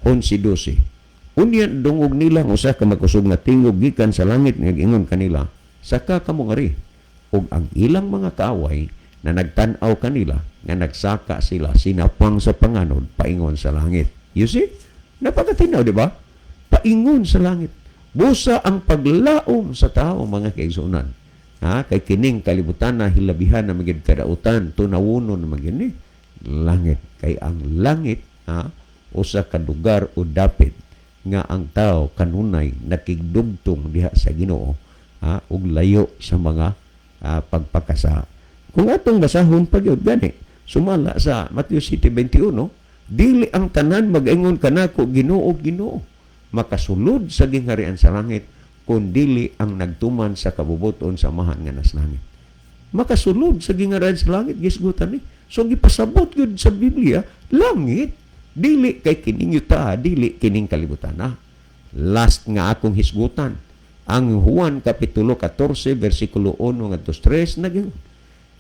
11:12. "Unya dungog nila ang usa ka makusog nga tingog gikan sa langit nga giingon kanila, 'Saka kamo ngari.' Ug ang ilang mga kaaway na nagtan-aw kanila nga nagsaka sila sinapang sa panganod paingon sa langit." You see? Napakatinaw, di ba? Paingon sa langit. Busa ang paglaom sa tao, mga kaigsuonan. Ha? Kay kining kalibutan na hilabihan na magid kadautan, tunawunon na magid ni langit. Kay ang langit, ha, usa ka lugar o dapit nga ang tao kanunay nakigdugtong diha sa Ginoo, ha, ug layo sa mga pagpakasa. Kung atong basahon pa gyud gani, sumala sa Matthew 7:21, "Dili ang tanan mag-ingon kanako, 'Ginoo, Ginoo,' makasulod sa gingharian sa langit, kun dili ang nagtuman sa kabubuton sa Amahan nga nas langit." Makasulod sa gingharian sa langit gisgutan ni. So gipasabot gyud sa Biblia, langit, dili kay kining yuta, dili kining kalibutan na. Last nga akong hisgutan, ang Juan Kapitulo 14 versikulo 1 ngadto 3, naging,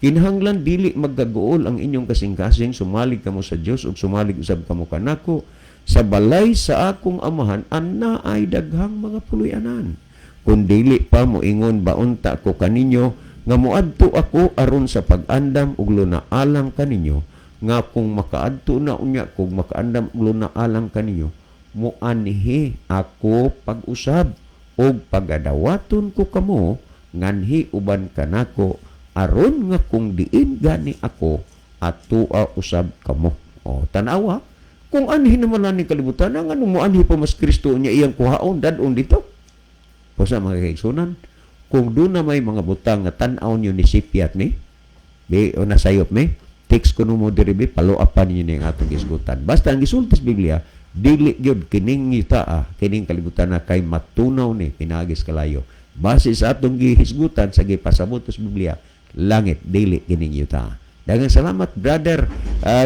"Kinahanglan dili maggaguol ang inyong kasing-kasing, sumalig kamo sa Dios ug sumalig usab kamo kanako. Sa balay sa akong Amahan anaa ay daghang mga puloy-anan. Kung dili pa, moingon ba unta ko kaninyo nga moadto ako aron sa pag-andam og lunaalang kaninyo, nga kung makaadto na unya kung makaandam og lunaalang kaninyo, muanhi ako pag-usab og pagadawaton ko kamo nganhi uban kanako, aron nga kung diin gani ako atua usab kamo." O, tanawa kung anhi naman lang ni kalibutan, ang ano mo anhi pa mas Kristo niya iyang kuhaon dadon dito. Pusa, mga kaigsunan, kung doon na may mga butang nga tan-aw nyo ni sipyat ni, bi o nasayop mi, text ko mo diri bi, follow upan ninyo ni ang atong gisgutan. Basta ang gisulti sa Biblia, dili gyud kining yutaa, kining kalibutan na kay matunaw ni pinaagi sa kalayo. Base sa atong gihisgutan sa gipasabot sa Biblia, langit dili kining yutaa. Daghang salamat, brother,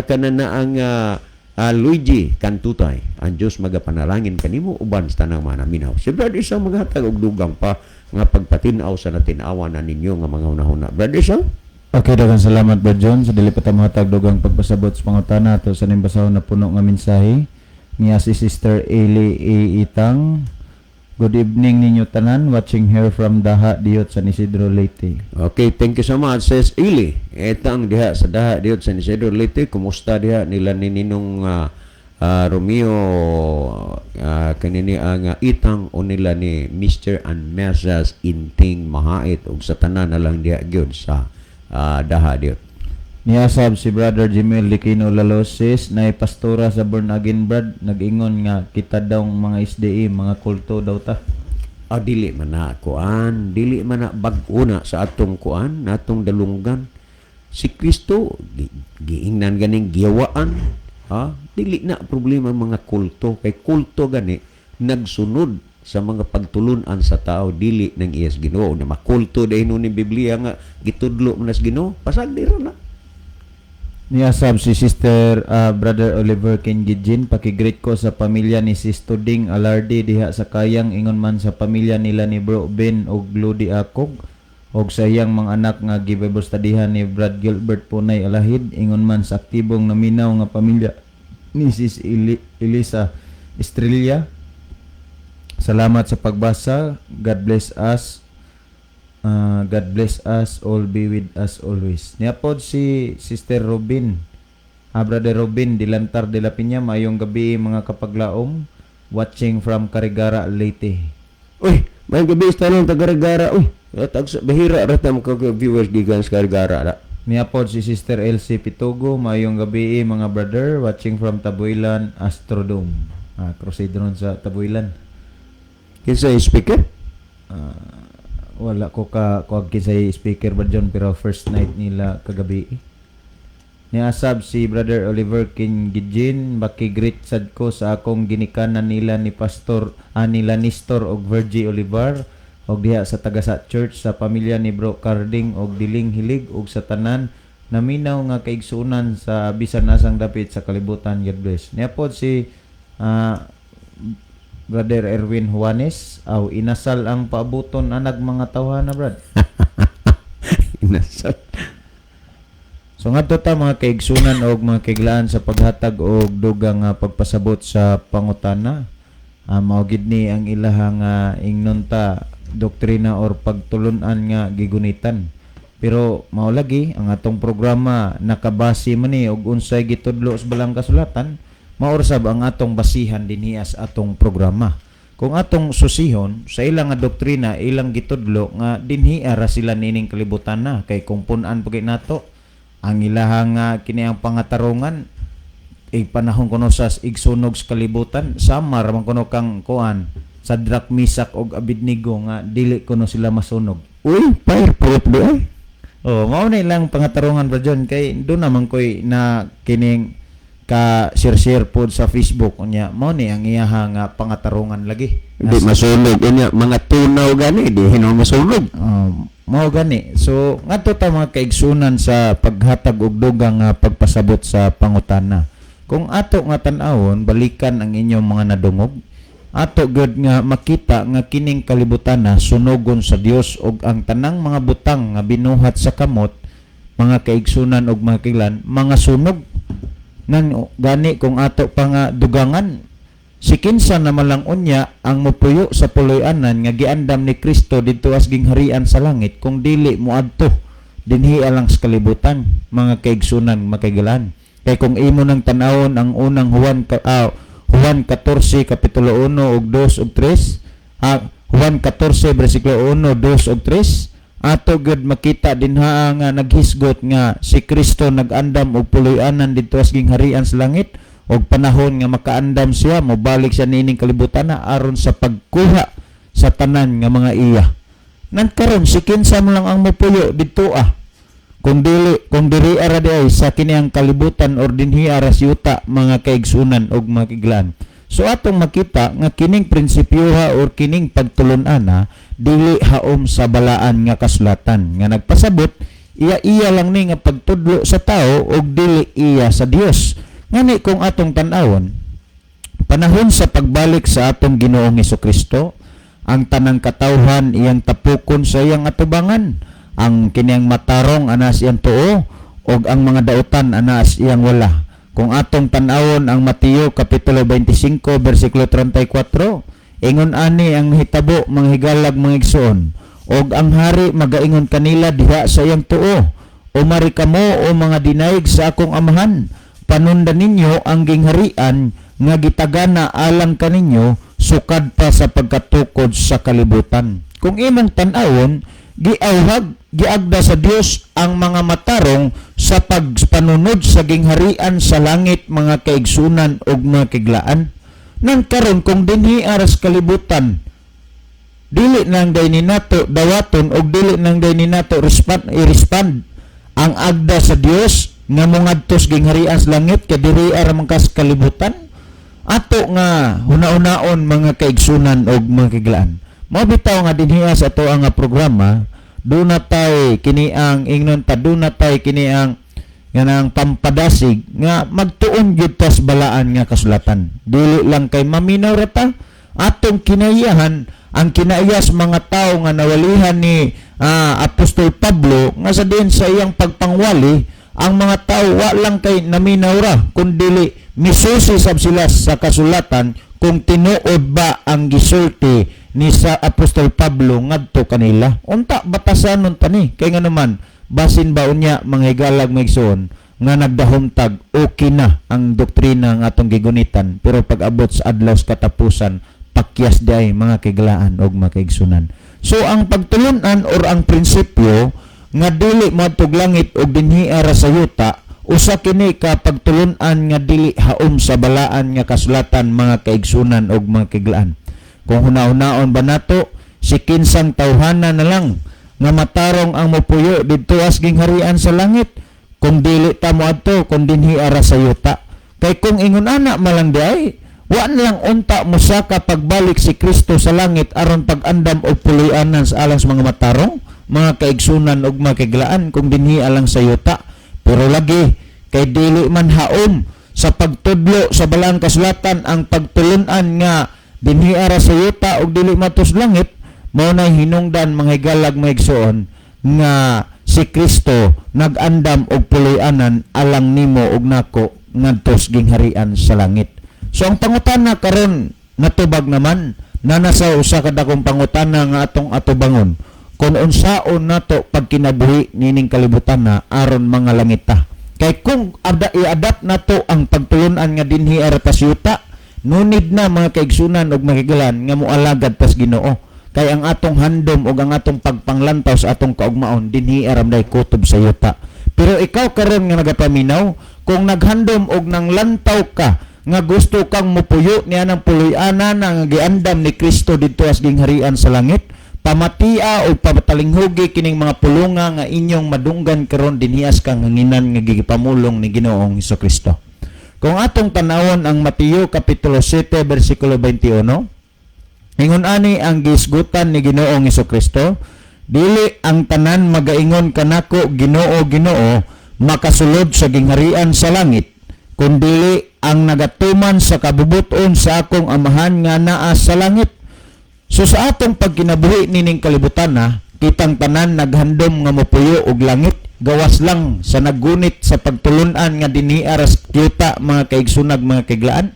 kanana ang Luigi Kantutay. Ang Diyos magapanalangin kanimo uban sa tanang mga naminaw. Si Brother Isang maghatag og dugang pa nga pagpatin-aw sa natinawan na ninyo nga mga hunahuna. Brother Isang? Okay, daghang salamat, Brad John. Sa dili pa ta mohatag dugang pagpasabot sa pangutana ato sa ning basahon na puno nga mensahe niya si Sister Eli A. Itang. Good evening ninyo tanan, watching here from Daha Diot, San Isidro, Leyte. Okay, thank you so much, says Ili. Etang diha sa Daha Diot, San Isidro, Leyte. Kumusta diha nila ni Ninong Romeo kanini ang itang o nila ni Mr. and Mrs. Inting Mahait ug sa tanan na lang diha gyud sa Daha Diot. Niasab si Brother Jimel Liquino Lalosis na pastora sa Born Again, Brad, nag-ingon nga kita daw mga SDA mga kulto daw ta. Ah, dili man na kuan, dili man na bag-o na sa atong kuan, natong dalunggan. Si Kristo giingnan ganing giyawaan, ha? Dili na problema ang mga kulto kay kulto gani nagsunod sa mga pagtulunan sa tao, dili ng iyas Ginoo. Na makulto dahil ni Biblia nga gitudlo man sa Ginoo, pasag di ra na. Niasab si Sister Brother Oliver Kengijin, paki-greet ko sa pamilya ni Sis Tuding Alarde diha sa Kayang, ingon man sa pamilya nila ni Bro Ben og Lodi Akog og sa iyang mga anak nga gi-Bible studyhan ni Brad Gilbert Punay Alahid, ingon man sa aktibong naminaw nga pamilya ni Sis Elisa Estrella. Salamat sa pagbasa. God bless us. God bless us all, be with us always. Niapod si Sister Robin. Brother Robin Dilantar de la Piña, maayong gabi mga kapaglaom, watching from Carigara, Leyte. Uy, may gabi sa tanong tagarigara. Uy, tag bahira ra ta mga viewers gikan sa Carigara ra. Niapod si Sister Elsie Pitugo, maayong gabi mga brother, watching from Tabuilan, Astrodome. Crusade ron sa Tabuilan. Kinsa yung speaker? Wala ko ka kuwag kinsay speaker ba John, pero first night nila kagabi. Niasab si Brother Oliver King Gijin, baki-greet sad ko sa akong ginikanan nila ni Pastor nila Nestor og Virgie Olivar og diha sa Tagasa Church, sa pamilya ni Bro Carding og Diling Hilig og sa tanan naminaw nga kaigsuonan sa bisan asang dapit sa kalibutan. God bless. Niapod si Brother Erwin Juanes, aw inasal ang paabuton anag mga tawhana, Brad. Inasal. So ngadto ta, mga kaigsunan og mga kaiglaan, sa paghatag og dugang nga pagpasabot sa pangutana. Mao gid ni ang ilahang ingnon ta doktrina or pagtulun-an nga gigunitan. Pero mao lagi ang atong programa nakabase man ni og unsay gitudlo sa balang kasulatan, mao sab ang atong basihan dinhi sa atong programa. Kung atong susihon sa ilang nga doktrina, ilang gitudlo nga dinhi ra sila nining kalibutan na, kay kung pun-an pa nato ang ilahang kini ang pangatarungan ig panahon kuno sa igsunog sa kalibutan, sama ra man kuno kang kuan Sadrak, Misak og Abednego nga dili kuno sila masunog. Uy, fireproof di ay. Oh, mao na ilang pangatarungan, Bro John, kay doon naman koy na kining ka share-share pod sa Facebook unya mao ni ang iyaha nga pangatarungan lagi. Di masunog unya mga tunaw gani di hinuon masunog. Mao gani. So ngadto ta, mga kaigsunan, sa paghatag og dugang nga pagpasabot sa pangutana. Kung ato nga tan-awon, balikan ang inyong mga nadungog. Ato gud nga makita nga kining kalibutan na sunogon sa Dios og ang tanang mga butang nga binuhat sa kamot, mga kaigsunan og mga kaiglaan, mga sunog. Nan gani kung ato pa nga dugangan, si kinsa na malang unya ang mupuyo sa puloy-anan nga giandam ni Kristo didto as gingharian sa langit kung dili moadto dinhi lang sa kalibutan, mga kaigsunan, makaigalan? Kay kung imo nang tan-awon ang unang Juan 14 kapitulo 1 ug 2 ug 3, Juan 14 bersikulo 1, 2 ug 3, ato gud makita dinha nga naghisgot nga si Kristo nag-andam og puloy-anan didto sa gingharian sa langit og panahon nga makaandam siya, mobalik siya niining kalibutan na aron sa pagkuha sa sa tanan nga mga iya. Nan karon si kinsa man lang ang mopuyo didto ah? Kung dili, kung diri ara di ay sa kini ang kalibutan or dinhi ara sa yuta, mga kaigsunan og mga kaiglaan. So atong makita nga kining prinsipyoha or kining pagtulon-ana dili haom sa Balaan nga Kasulatan, nga nagpasabot iya-iya lang ni nga pagtudlo sa tao og dili iya sa Dios. Ngani kung atong tan-awon, panahon sa pagbalik sa atong Ginoong Kristo, ang tanang katawhan iyang tapukon sa iyang atubangan. Ang kiniyang matarong anas iyang tuo og ang mga dautan anas iyang wala. Kung atong tan-awon ang Mateo kapitulo 25 bersikulo 34, ingon ani ang hitabo, mga higalag, mga igsoon: "Og ang hari magaingon kanila diha sa iyang tuo, 'Umari kamo, o mga dinayig sa akong Amahan, panundan ninyo ang gingharian nga gitagana alang kaninyo sukad pa sa pagkatukod sa kalibutan.'" Kung imong tan-awon, giawhag, giagda sa Dios ang mga matarong sa pagpanunod sa gingharian sa langit, mga kaigsunan ug mga kaiglaan. Nang karon kung dinhi aras kalibutan, dili nang day ni nato dawaton og dili nang day ni nato respond, i-respond ang agda sa Dios nga mongadtos gingharian sa langit kay diri ara man kas kalibutan. Ato nga huna-hunaon, mga kaigsunan og mga kaiglaan. Mao bitaw nga dinhiya sa ato ang nga programa, duna tay kini ang ingnon ta, duna tay kini ang nga pampadasig nga magtuon gyud tas Balaan nga Kasulatan. Dili lang kay maminaw ra ta. Atong kinaiyahan ang kinaiyas mga tao nga nawalihan ni Apostol Pablo, nga sa diin sa iyang pagpangwali ang mga tao, wa lang kay naminaw ra, kundili misusi sab sila sa kasulatan kung tinuod ba ang gisulti ni sa Apostol Pablo ngadto kanila. Unta batasan nun tani kay nga naman basin ba unya, mga higalag, mga igsoon, nga nagdahom tag okay na ang doktrina nga atong gigunitan, pero pag abot sa adlaw sa katapusan, pakyas di ay, mga kaiglaan og mga kaigsunan. So ang pagtulunan or ang prinsipyo nga dili moadtog langit og dinhi ara sa yuta, usa kini ka pagtulunan nga dili haom sa Balaan nga Kasulatan, mga kaigsunan og mga kaiglaan. Kung huna-hunaon ba nato, si kinsang tawhana na lang nga matarong ang mopuyo didto as gingharian sa langit kung dili ta moadto, kung dinhi ara sa yuta? Kay kung ingon ana malang di ay, wa na lang unta mosaka pagbalik si Kristo sa langit aron pag-andam og puloy-anan sa alang sa mga matarong, mga kaigsunan ug mga kaiglaan, kung dinhi alang sa yuta. Pero lagi kay dili man haom sa pagtudlo sa Balaan Kasulatan ang pagtulunan nga dinhi ara sa yuta ug dili matos langit, mao nay hinungdan, mga higalag, mga igsoon, nga si Kristo nag-andam og puloy-anan alang nimo ug nako ngadtos gingharian sa langit. So ang pangutana karon natubag naman na nasa usa ka dakong pangutana nga atong atubangon kung unsaon nato pagkinabuhi nining kalibutan na aron mga langit ta. Kay kung i-adapt nato ang pagtulunan nga dinhi ara tas yuta, no need na, mga kaigsunan ug mga nga moalagad tas Ginoo. Kay ang atong handom ug ang atong pagpanglantaw sa atong kaugmaon dinhi aram day kutob sa yuta. Pero ikaw karon nga nagapaminaw, kung naghandom og nanglantaw ka nga gusto kang mupuyo niya ng puloy-anan nga giandam ni Kristo didto as gingharian sa langit, pamatia o pamatalinghugi kining mga pulunga nga inyong madunggan karon dinhias kang hanginan nga gipamulong ni Ginoong Kristo. Kung atong tanawon ang Mateo kapitulo 7 bersikulo 21, ingon ani ang gisgutan ni Ginoong Kristo: "Dili ang tanan magaingon kanako, 'Ginoo, Ginoo,' makasulod sa gingharian sa langit, kundili ang nagatuman sa kabubuton sa akong Amahan nga naa sa langit." So sa atong pagkinabuhi nining kalibutan na, kitang tanan naghandom nga mopuyo og langit, gawas lang sa naggunit sa pagtulunan nga dinhi aras yuta, mga kaigsunag, mga kaiglaan.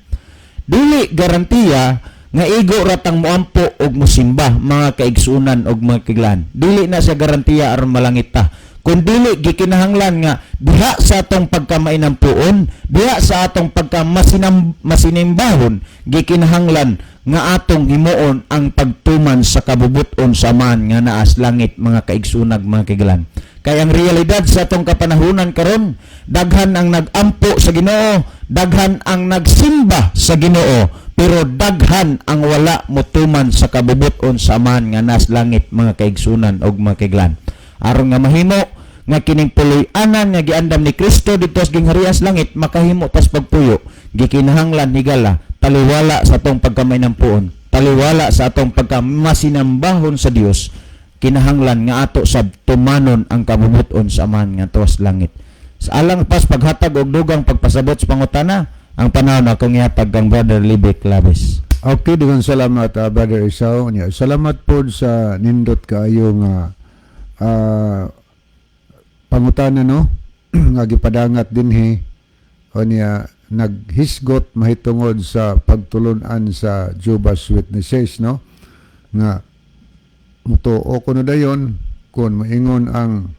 Dili garantiya nga igo ratang moampo og mosimba, mga kaigsunan og mga kaiglaan. Dili na siya garantiya aron malangit ta. Kung dili gikinahanglan nga diha sa atong pagkamainampuon, diha sa atong pagkamasinimbahon, gikinahanglan nga atong himuon ang pagtuman sa kabubuton sa Amahan nga naas langit, mga kaigsunag, mga kaiglaan. Kay ang realidad sa atong kapanahunan karon, daghan ang nagampo sa Ginoo, daghan ang nagsimba sa Ginoo, pero Pero daghan ang wala motuman sa kabubuton sa Amahan nga nas langit, mga kaigsunan og mga kaiglan. Aron nga mahimo nga kining puloy-anan nga giandam ni Kristo didto sa gingharian sa langit makahimo tas pagpuyo, gikinahanglan, higala, taliwala sa atong pagkamainampuon, taliwala sa atong pagkamasinambahon sa Dios, kinahanglan nga ato sab tumanon ang kabubuton sa Amahan nga tuwas langit. Sa alang pas paghatag og dugang pagpasabot sa pangutana, ang panahon akong ihatag kang Brother Libby Claves. Okay, daghang salamat, Brother Isao. Nya, salamat pod sa nindot kaayo nga pangutana, no, nga gipadangat dinhi. O niya naghisgot mahitungod sa pagtulun-an sa Jehovah's Witnesses, no, nga mutuo kuno dayon kung maingon ang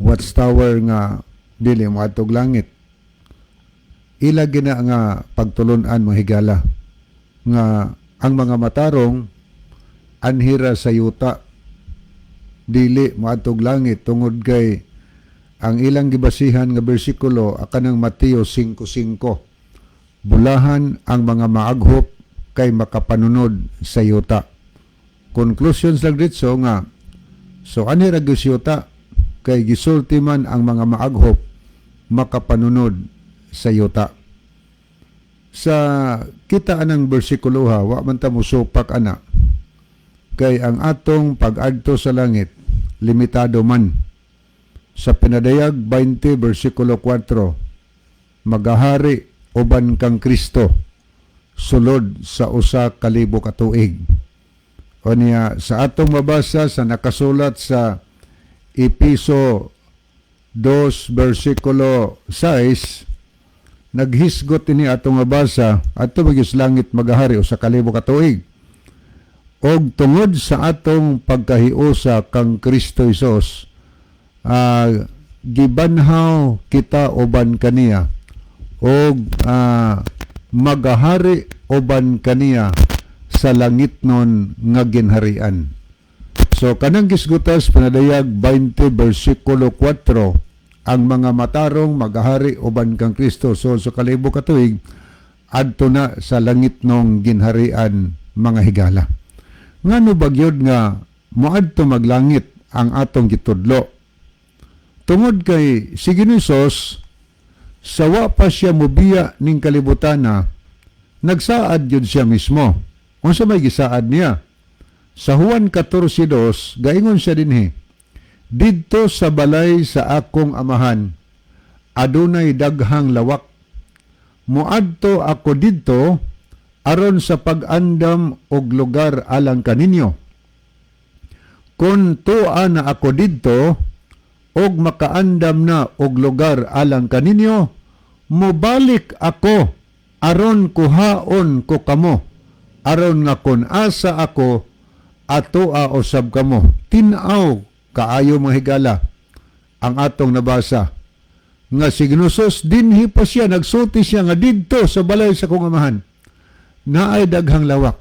Watchtower nga dili moadtog langit. Ila gina nga pagtulun-an, mga higala, nga ang mga matarong anhira sa yuta, dili moadtog langit, tungod kay ang ilang gibasihan nga bersikulo akanang Mateo 5:5, "Bulahan ang mga maaghop kay makapanunod sa yuta." Conclusions lang ditso nga so anhi ra gyud sa yuta kay gisulti man ang mga maaghop makapanunod sa yuta. Sa kita anang bersikulo, ha, wa man ta musupak ana kay ang atong pag-adto sa langit limitado man. Sa Pinadayag 20 bersikulo 4, magahari uban kang Kristo sulod sa 1000 ka tuig. O niya sa atong mabasa sa nakasulat sa Epeso 2 bersikulo 6, naghisgot ini atong mabasa adto magyus langit magahari 1000 ka tuig. Og tungod sa atong pagkahiusa kang Kristo Hesus, gibanhaw kita uban kaniya og magahari uban kaniya sa langitnon nga ginharian. So kanang gisgutas Panadayag 20 bersikulo 4, ang mga matarong magahari uban kang Kristo so sa 1000 ka tuig, adto na sa langitnong ginharian, mga higala. Ngano bagyod nga moadto maglangit ang atong gitudlo? Tungod kay si Ginoong Hesus, sa wa pa siya mobiya ning kalibutana, nagsaad yun siya mismo. Unsa may gisaad niya? Sa Juan 14:2, gaingon siya dinhi, "Didto sa balay sa akong amahan, adunay daghang lawak. Moadto ako didto aron sa pag-andam og lugar alang kaninyo. Kung tua na ako didto og makaandam na og lugar alang kaninyo, mobalik ako aron kuhaon ko kamo, aron nga kun asa ako atoa usab kamo." Tin-aw kaayo, mga higala, ang atong nabasa nga si Gnosos dinhi pa siya nagsulti siya nga didto sa balay sa kong amahan naay daghang lawak.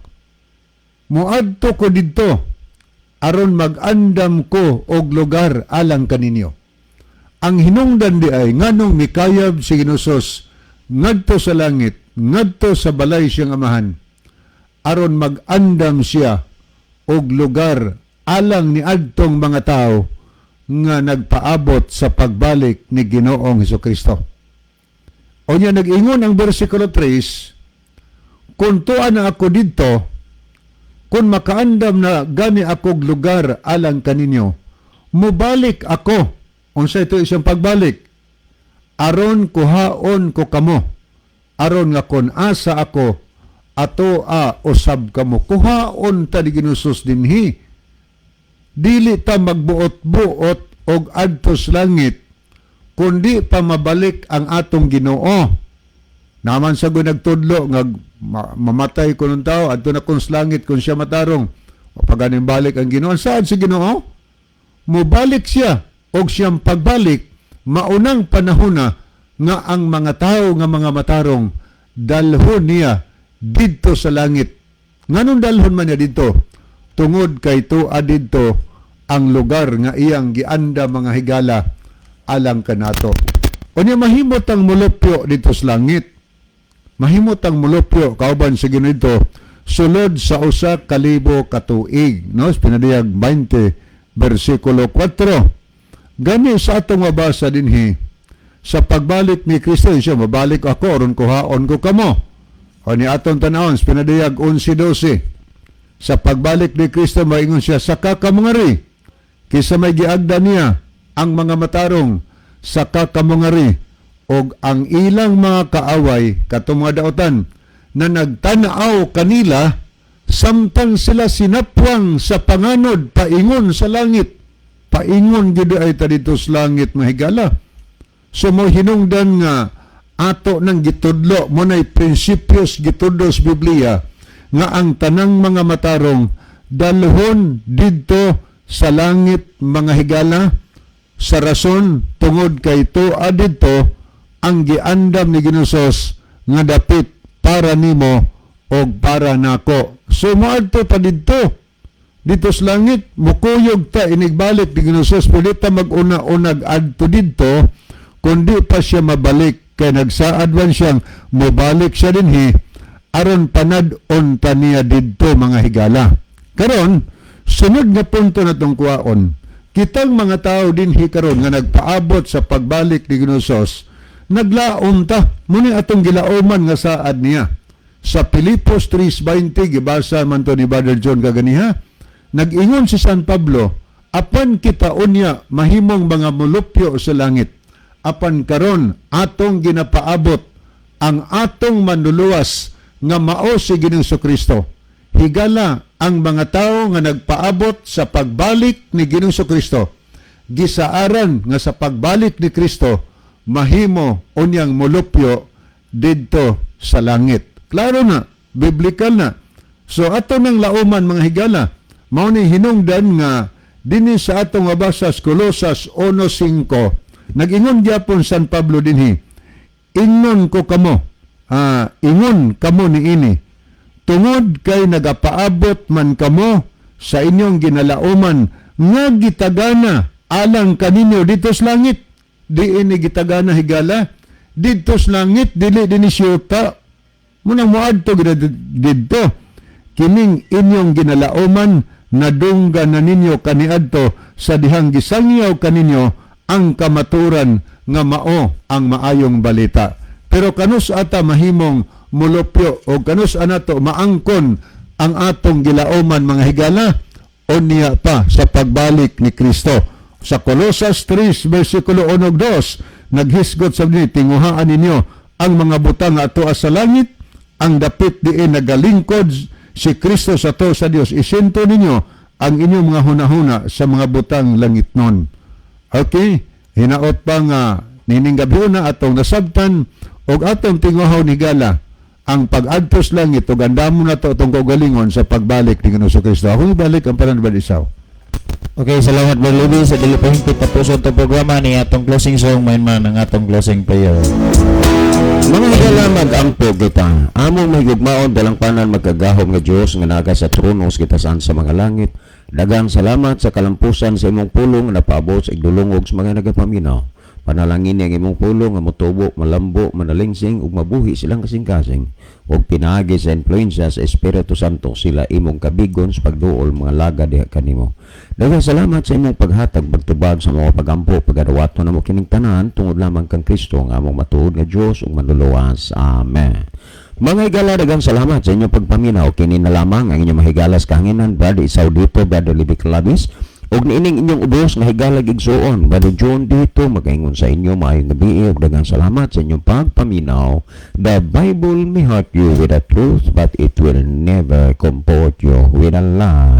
Moadto ko didto aron mag-andam ko og lugar alang kaninyo. Ang hinungdan di ay nganong mikayab si Ginosos ngadto sa langit, ngadto sa balay siyang amahan, aron mag-andam siya og lugar alang ni adtong mga tao nga nagpaabot sa pagbalik ni Ginoong Hesukristo. O niya nag-ingon ang versikulo 3, "Kung tuwa na ako didto, kung makaandam na gani akog lugar alang kaninyo, mubalik ako." Unsa ito isang pagbalik? "Aron kuhaon ko kamo, aron nga kon asa ako, ato a usab kamo." Kuhaon ta ni Ginusos dinhi. Dili ta magbuot-buot og adtos langit kundi pa mabalik ang atong Ginoo. Naman sa nagtudlo nga mamatay ko ng tao, adto na kun sa langit kung siya matarong. O paganing balik ang Ginoo. Saan si Ginoo? Mubalik siya og siyang pagbalik maunang panahon na nga ang mga tao nga mga matarong dalhon niya didto sa langit. Nganong dalhon man niya didto? Tungod kay tuwa didto ang lugar nga iyang gianda, mga higala, alang kanato. Unya mahimot ang mulupyo dito sa langit. Mahimot ang mulupyo kauban sa Ginoo dito sulod sa 1000 ka tuig, no? Pinadiyag 20 bersikulo 4. Gani sa atong mabasa dinhi sa pagbalik ni Kristo, siya mabalik ako aron kuhaon ko kamo. O ni atong tanawon sa Pinadiyag 11:12. Sa pagbalik ni Kristo, maingon siya, "Saka kamungari," kisa may giagda niya ang mga matarong, "Saka kamungari og ang ilang mga kaaway," katong mga daotan na nagtanaw kanila samtang sila sinapwang sa panganod paingon sa langit. Paingon gid ay ta dito sa langit, mahigala. So mo hinungdan nga ato nang gitudlo mo nay prinsipyos gitudlo sa Biblia nga ang tanang mga matarong dalhon didto sa langit, mga higala, sa rason tungod kay tuwa didto ang giandam ni Ginoong nga dapit para nimo og para nako. So moadto pa didto dito sa langit, mukuyog ta inigbalik ni Ginoong, pwede ta mag-una-unag adto didto kundi pa siya mabalik, kay nagsaad man siyang mobalik siya dinhi aron panad-on ta niya didto, mga higala. Karon, sunod nga punto na tong kuwaon, kitang mga tao dinhi karon nga nagpaabot sa pagbalik ni Ginoong, naglaom ta muni atong gilauman nga saad niya. Sa Pilipos 3:20, gibasa man to ni Brother John kaganiha, nag-ingon si San Pablo, apan kita unya mahimong mga mulupyo sa langit, apan karon atong ginapaabot ang atong manluluwas nga mao si Ginoong Kristo. Higala, ang mga tao nga nagpaabot sa pagbalik ni Ginoong Kristo, gisaaran nga sa pagbalik ni Kristo mahimo unyang mulupyo didto sa langit. Klaro na, biblical na. So ato nang lauman, mga higala, mao ni hinungdan nga dinhi sa atong mabasa sa Colosas 1:5, nag-ingon gyapon San Pablo dinhi, "Ingon ko kamo, ingon kamo niini tungod kay nagapaabot man kamo sa inyong ginalauman nga gitagana alang kaninyo dito sa langit." Di ini gitagana, higala, didto sa langit, dili dinhi siyuta. Munang moadto gid didto. "Kining inyong ginalauman nadunggan na ninyo kaniadto sa dihang gisangyaw kaninyo ang kamaturan nga mao ang maayong balita." Pero kanus ata mahimong mulupyo o kanus anato maangkon ang atong gilauman, mga higala? Unya pa sa pagbalik ni Kristo. Sa Colosas 3 versikulo 1 ug 2, naghisgot sa ni, "Tinguhaan ninyo ang mga butang nga ato sa langit, ang dapit diin nagalingkod si Kristo sa tuo sa Dios. Isinto ninyo ang inyong mga hunahuna sa mga butang langitnon." Okay, hinaot pa nga nining gabi na atong nasabtan og atong tinguhaw ni gala ang pag-adto sa langit ug andamo na to atong kaugalingon sa pagbalik ni Ginoong Kristo. Ako ibalik ang panan Isaw. Okay, salamat, Brother Libby. Sa dili pa hingpit tapuson itong programa ni atong closing song, main man ang atong closing prayer. Mga higala, mag-ampo kita. Among mahigugmaon, dalangpanan, magkagahom nga Dios nga naga sa trono sa gitasan sa mga langit. Daghang salamat sa kalampusan sa imong pulong nga napaabot sa igdulongog sa mga nagapaminaw. Panalangin ang imong pulong nga motubo, malambo, manalingsing ug mabuhi silang kasing-kasing. Ug pinaagi sa influensya sa Espiritu Santo sila imong kabigon sa pagduol mga laga diha kanimo. Daghang salamat sa imong paghatag pagtubag sa mga pagampo, pagadawaton namo kining tanan tungod lamang kang Kristo ang among matuod nga Dios ug manluluwas. Amen. Mga higala, daghang salamat sa inyong pagpaminaw. Kini na lamang ang inyong mahigalas kahanginan, Brother Isaw dito, Brother Libby Clavis, ug niining inyong ubos nga higalag igsuon, Brother John dito, magaingon sa inyo, maayong gabi ug daghang salamat sa inyong pagpaminaw. The Bible may hurt you with the truth, but it will never comfort you with a lie.